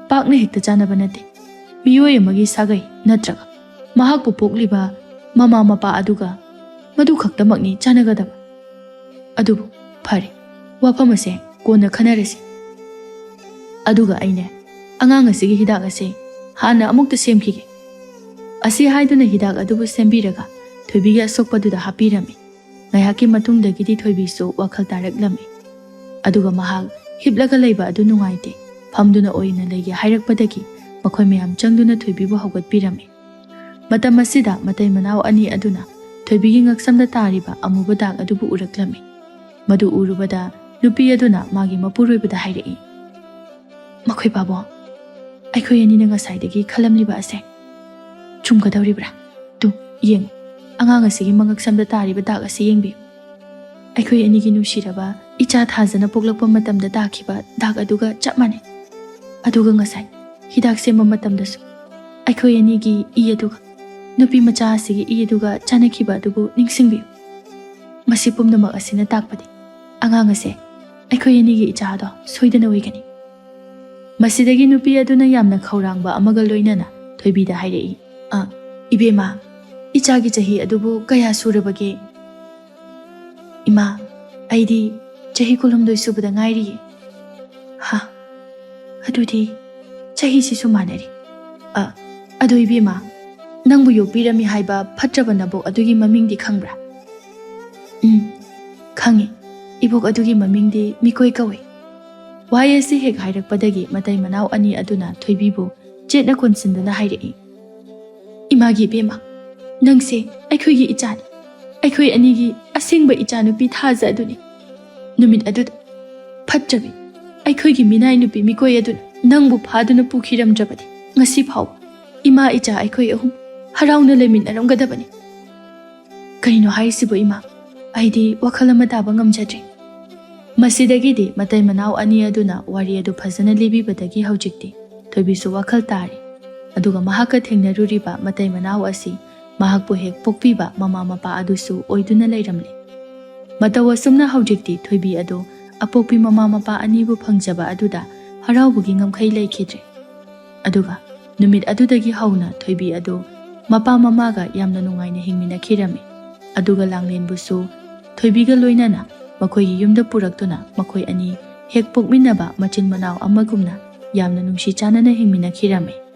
ꯄꯥꯛꯅ ꯍꯦꯛꯇ ꯆꯥꯟꯅꯕ ꯅꯠꯇꯦ꯫ ꯃꯤꯑꯣꯏ ꯑꯃꯒꯤ ꯁꯥꯒꯩ ꯅꯠꯇ꯭ꯔꯒ ꯃꯍꯥꯛꯄꯨ ꯄꯣꯛꯂꯤꯕ ꯃꯃꯥ ꯃꯄꯥ ꯑꯗꯨꯒ ꯃꯗꯨ ꯈꯛꯇꯃꯛꯅꯤ ꯆꯥꯟꯅꯒꯗꯕ꯫ ꯑꯗꯨꯕꯨ ꯐꯔꯦ, ꯋꯥꯐꯝ ꯑꯁꯦ ꯀꯣꯟꯅ ꯈꯟꯅꯔꯁꯤ꯫ ꯑꯗꯨꯒ ꯑꯩꯅꯦ, ꯑꯉꯥꯡ ꯑꯁꯤꯒꯤ ꯍꯤꯗꯥꯛ ꯑꯁꯦ ꯍꯥꯟꯅ ꯑꯃꯨꯛꯇ ꯁꯦꯝꯈꯤꯒꯦ"꯫ ꯑꯁꯤ ꯍꯥꯏꯗꯨꯅ ꯍꯤꯗꯥꯛ ꯑꯗꯨꯕꯨ ꯁꯦꯝꯕꯤꯔꯒ ꯊꯣꯏꯕꯤꯒꯤ ꯑꯁꯣꯛꯄꯗꯨꯗ ꯍꯥꯞꯄꯤꯔꯝꯃꯤ꯫ ꯉꯥꯏꯍꯥꯛꯀꯤ ꯃꯇꯨꯡꯗꯒꯤꯗꯤ ꯊꯣꯏꯕꯤꯁꯨ ꯋꯥꯈꯜ ꯇꯥꯔꯛꯂꯝꯃꯤ꯫ ꯑꯗꯨꯒ ꯃꯍꯥꯛ ꯍꯤꯞꯂꯒ ꯂꯩꯕ ꯑꯗꯨ ꯅꯨꯡꯉꯥꯏꯇꯦ, ꯐꯝꯗꯨꯅ ꯑꯣꯏꯅ ꯂꯩꯒꯦ ꯍꯥꯏꯔꯛꯄꯗꯒꯤ ꯃꯈꯣꯏ ꯃꯌꯥꯝ ꯆꯪꯗꯨꯅ ꯊꯣꯏꯕꯤꯕꯨ ꯍꯧꯒꯠꯄꯤꯔꯝꯃꯤ꯫ ꯃꯇꯝ ꯑꯁꯤꯗ ꯃꯇꯩ ꯃꯅꯥꯎ ꯑꯅꯤ ꯑꯗꯨꯅ ꯊꯣꯏꯕꯤꯒꯤ ꯉꯛꯁꯝꯗ ꯇꯥꯔꯤꯕ ꯑꯃꯨꯕ ꯗꯥꯛ ꯑꯗꯨꯕꯨ ꯎꯔꯛꯂꯝꯃꯤ꯫ ꯃꯗꯨ ꯎꯔꯨꯕꯗ ꯅꯨꯄꯤ ꯑꯗꯨꯅ ꯃꯥꯒꯤ ꯃꯄꯨꯔꯣꯏꯕꯗ ꯍꯥꯏꯔꯛꯏ, "ꯃꯈꯣꯏ ꯄꯥꯕꯨꯡ, ꯑꯩꯈꯣꯏ ꯑꯅꯤꯅ ꯉꯁꯥꯏꯗꯒꯤ ꯈꯜꯂꯝꯂꯤꯕ ꯑꯁꯦ ꯆꯨꯝꯒꯗꯧꯔꯤꯕ꯭ꯔꯥ? ꯇꯨ, ꯌꯦꯡꯉꯨ, ꯑꯉꯥꯡ ꯑꯁꯤꯒꯤ ꯃꯉꯛꯁꯝꯗ ꯇꯥꯔꯤꯕ ꯗꯥꯛ ꯑꯁꯤ ꯌꯦꯡꯕꯤꯌꯨ꯫ ꯑꯩꯈꯣꯏ ꯑꯅꯤꯒꯤ ꯅꯨꯡꯁꯤꯔꯕ ꯏꯆꯥ ꯊꯥꯖꯅ ꯄꯣꯛꯂꯛꯄ ꯃꯇꯝꯗ ꯇꯥꯈꯤꯕ ꯗꯥꯛ ꯑꯗꯨꯒ ꯆꯞ ꯃꯥꯟꯅꯩ꯫ ꯑꯗꯨꯒ ꯉꯁꯥꯏ ꯍꯤꯗꯥꯛ ꯁꯦꯝꯕ ꯃꯇꯝꯗꯁꯨ ꯑꯩꯈꯣꯏ ꯑꯅꯤꯒꯤ ꯏ ꯑꯗꯨꯒ ꯅꯨꯄꯤ ꯃꯆꯥ ꯑꯁꯤꯒꯤ ꯏ ꯑꯗꯨꯒ ꯆꯥꯟꯅꯈꯤꯕ ꯑꯗꯨꯕꯨ ꯅꯤꯡꯁꯤꯡꯕꯤꯌꯨ꯫ ꯃꯁꯤ ꯄꯨꯝꯅꯃꯛ ꯑꯁꯤꯅ ꯇꯥꯛꯄꯗꯤ ꯑꯉꯥꯡ ꯑꯁꯦ ꯑꯩꯈꯣꯏ ꯑꯅꯤꯒꯤ ꯏꯆꯥꯗꯣ ꯁꯣꯏꯗꯅ ꯑꯣꯏꯒꯅꯤ"꯫ ꯃꯁꯤꯗꯒꯤ ꯅꯨꯄꯤ ꯑꯗꯨꯅ ꯌꯥꯝꯅ ꯈꯧꯔꯥꯡꯕ ꯑꯃꯒ ꯂꯣꯏꯅꯅ ꯊꯣꯏꯕꯤꯗ ꯍꯥꯏꯔꯛꯏ, "ꯑ, "ꯏꯕꯦꯝꯃ, ꯏꯆꯥꯒꯤ ꯆꯍꯤ ꯑꯗꯨꯕꯨ ꯀꯌꯥ ꯁꯨꯔꯕꯒꯦ?" "ꯏꯃꯥ, ꯑꯩꯗꯤ ꯆꯍꯤ ꯀꯨꯟꯍꯨꯝꯗꯣꯏ ꯁꯨꯕꯗ ꯉꯥꯏꯔꯤꯌꯦ꯫" "ꯍꯥ, ꯑꯗꯨꯗꯤ ꯆꯍꯤꯁꯤꯁꯨ ꯃꯥꯟꯅꯔꯤ꯫ ꯑ, ꯑꯗꯣ ꯏꯕꯦꯝꯃ, ꯅꯪꯕꯨ ꯌꯣꯛꯄꯤꯔꯝꯃꯤ ꯍꯥꯏꯕ ꯐꯠꯇ꯭ꯔꯕ ꯅꯕꯣꯛ ꯑꯗꯨꯒꯤ ꯃꯃꯤꯡꯗꯤ ꯈꯪꯕ꯭ꯔꯥ?" "ꯎꯝ, ꯈꯪꯉꯤ꯫ ꯏꯕꯣꯛ ꯑꯗꯨꯒꯤ ꯃꯃꯤꯡꯗꯤ ꯃꯤꯀꯣꯏ ꯀꯧꯏ꯫" ꯋꯥꯍꯩ ꯑꯁꯤ ꯍꯦꯛ ꯍꯥꯏꯔꯛꯄꯗꯒꯤ ꯃꯇꯩ ꯃꯅꯥꯎ ꯑꯅꯤ ꯑꯗꯨꯅ ꯊꯣꯏꯕꯤꯕꯨ ꯆꯦꯠꯅ ꯀꯣꯟꯁꯤꯟꯗꯨꯅ ꯍꯥꯏꯔꯛꯏ꯫ "ꯏꯃꯥꯒꯤ ꯏꯕꯦꯝꯃ, ꯅꯪꯁꯦ ꯑꯩꯈꯣꯏꯒꯤ ꯏꯆꯥꯅꯤ꯫ ꯑꯩꯈꯣꯏ ꯑꯅꯤꯒꯤ ꯑꯁꯦꯡꯕ ꯏꯆꯥꯅꯨꯄꯤ ꯊꯥꯖ ꯑꯗꯨꯅꯤ꯫ ꯅꯨꯃꯤꯠ ꯑꯗꯨꯗ ꯐꯠꯇ꯭ꯔꯕꯤ ꯑꯩꯈꯣꯏꯒꯤ ꯃꯤꯅꯥꯏ ꯅꯨꯄꯤ ꯃꯤꯀꯣꯏ ꯑꯗꯨꯅ ꯅꯪꯕꯨ ꯐꯥꯗꯨꯅ ꯄꯨꯈꯤꯔꯝꯗ꯭ꯔꯕꯗꯤ ꯉꯁꯤ ꯐꯥꯎꯕ ꯏꯃꯥ ꯏꯆꯥ ꯑꯩꯈꯣꯏ ꯑꯍꯨꯝ ꯍꯔꯥꯎꯅ ꯂꯩꯃꯤꯟꯅꯔꯝꯒꯗꯕꯅꯤ꯫" "ꯀꯩꯅꯣ ꯍꯥꯏꯔꯤꯁꯤꯕꯨ ꯏꯃꯥ? ꯑꯩꯗꯤ ꯋꯥꯈꯜ ꯑꯃ ꯇꯥꯕ ꯉꯝꯖꯗ꯭ꯔꯦ꯫" ꯃꯁꯤꯗꯒꯤꯗꯤ ꯃꯇꯩ ꯃꯅꯥꯎ ꯑꯅꯤ ꯑꯗꯨꯅ ꯋꯥꯔꯤ ꯑꯗꯨ ꯐꯖꯅ ꯂꯤꯕꯤꯕꯗꯒꯤ ꯍꯧꯖꯤꯛꯇꯤ ꯊꯣꯏꯕꯤꯁꯨ ꯋꯥꯈꯜ ꯇꯥꯔꯦ꯫ ꯑꯗꯨꯒ ꯃꯍꯥꯛꯀ ꯊꯦꯡꯅꯔꯨꯔꯤꯕ ꯃꯇꯩ ꯃꯅꯥꯎ ꯑꯁꯤ ꯃꯍꯥꯛꯄꯨ ꯍꯦꯛ ꯄꯣꯛꯄꯤꯕ ꯃꯃꯥ ꯃꯄꯥ ꯑꯗꯨꯁꯨ ꯑꯣꯏꯗꯨꯅ ꯂꯩꯔꯝꯂꯦ꯫ ꯃꯇꯧ ꯑꯁꯨꯝꯅ ꯍꯧꯖꯤꯛꯇꯤ ꯊꯣꯏꯕꯤ ꯑꯗꯨ ꯑꯄꯣꯛꯄꯤ ꯃꯃꯥ ꯃꯄꯥ ꯑꯅꯤꯕꯨ ꯐꯪꯖꯕ ꯑꯗꯨꯗ ꯍꯔꯥꯎꯕꯒꯤ ꯉꯝꯈꯩ ꯂꯩꯈꯤꯗ꯭ꯔꯦ꯫ ꯑꯗꯨꯒ ꯅꯨꯃꯤꯠ ꯑꯗꯨꯗꯒꯤ ꯍꯧꯅ ꯊꯣꯏꯕꯤ ꯑꯗꯨ ꯃꯄꯥ ꯃꯃꯥꯒ ꯌꯥꯝꯅ ꯅꯨꯡꯉꯥꯏꯅ ꯍꯤꯡꯃꯤꯟꯅꯈꯤꯔꯝꯃꯤ꯫ ꯑꯗꯨꯒ ꯂꯥꯡꯂꯦꯟꯕꯨꯁꯨ ꯊꯣꯏꯕꯤꯒ ꯂꯣꯏꯅꯅ ꯃꯈꯣꯏꯒꯤ ꯌꯨꯝꯗ ꯄꯨꯔꯛꯇꯨꯅ ꯃꯈꯣꯏ ꯑꯅꯤ ꯍꯦꯛ ꯄꯣꯛꯃꯤꯟꯅꯕ ꯃꯆꯤꯟ ꯃꯅꯥꯎ ꯑꯃꯒꯨꯝꯅ ꯌꯥꯝꯅ ꯅꯨꯡꯁꯤ ꯆꯥꯟꯅꯅ ꯍꯤꯡꯃꯤꯟꯅꯈꯤꯔꯝꯃꯤ꯫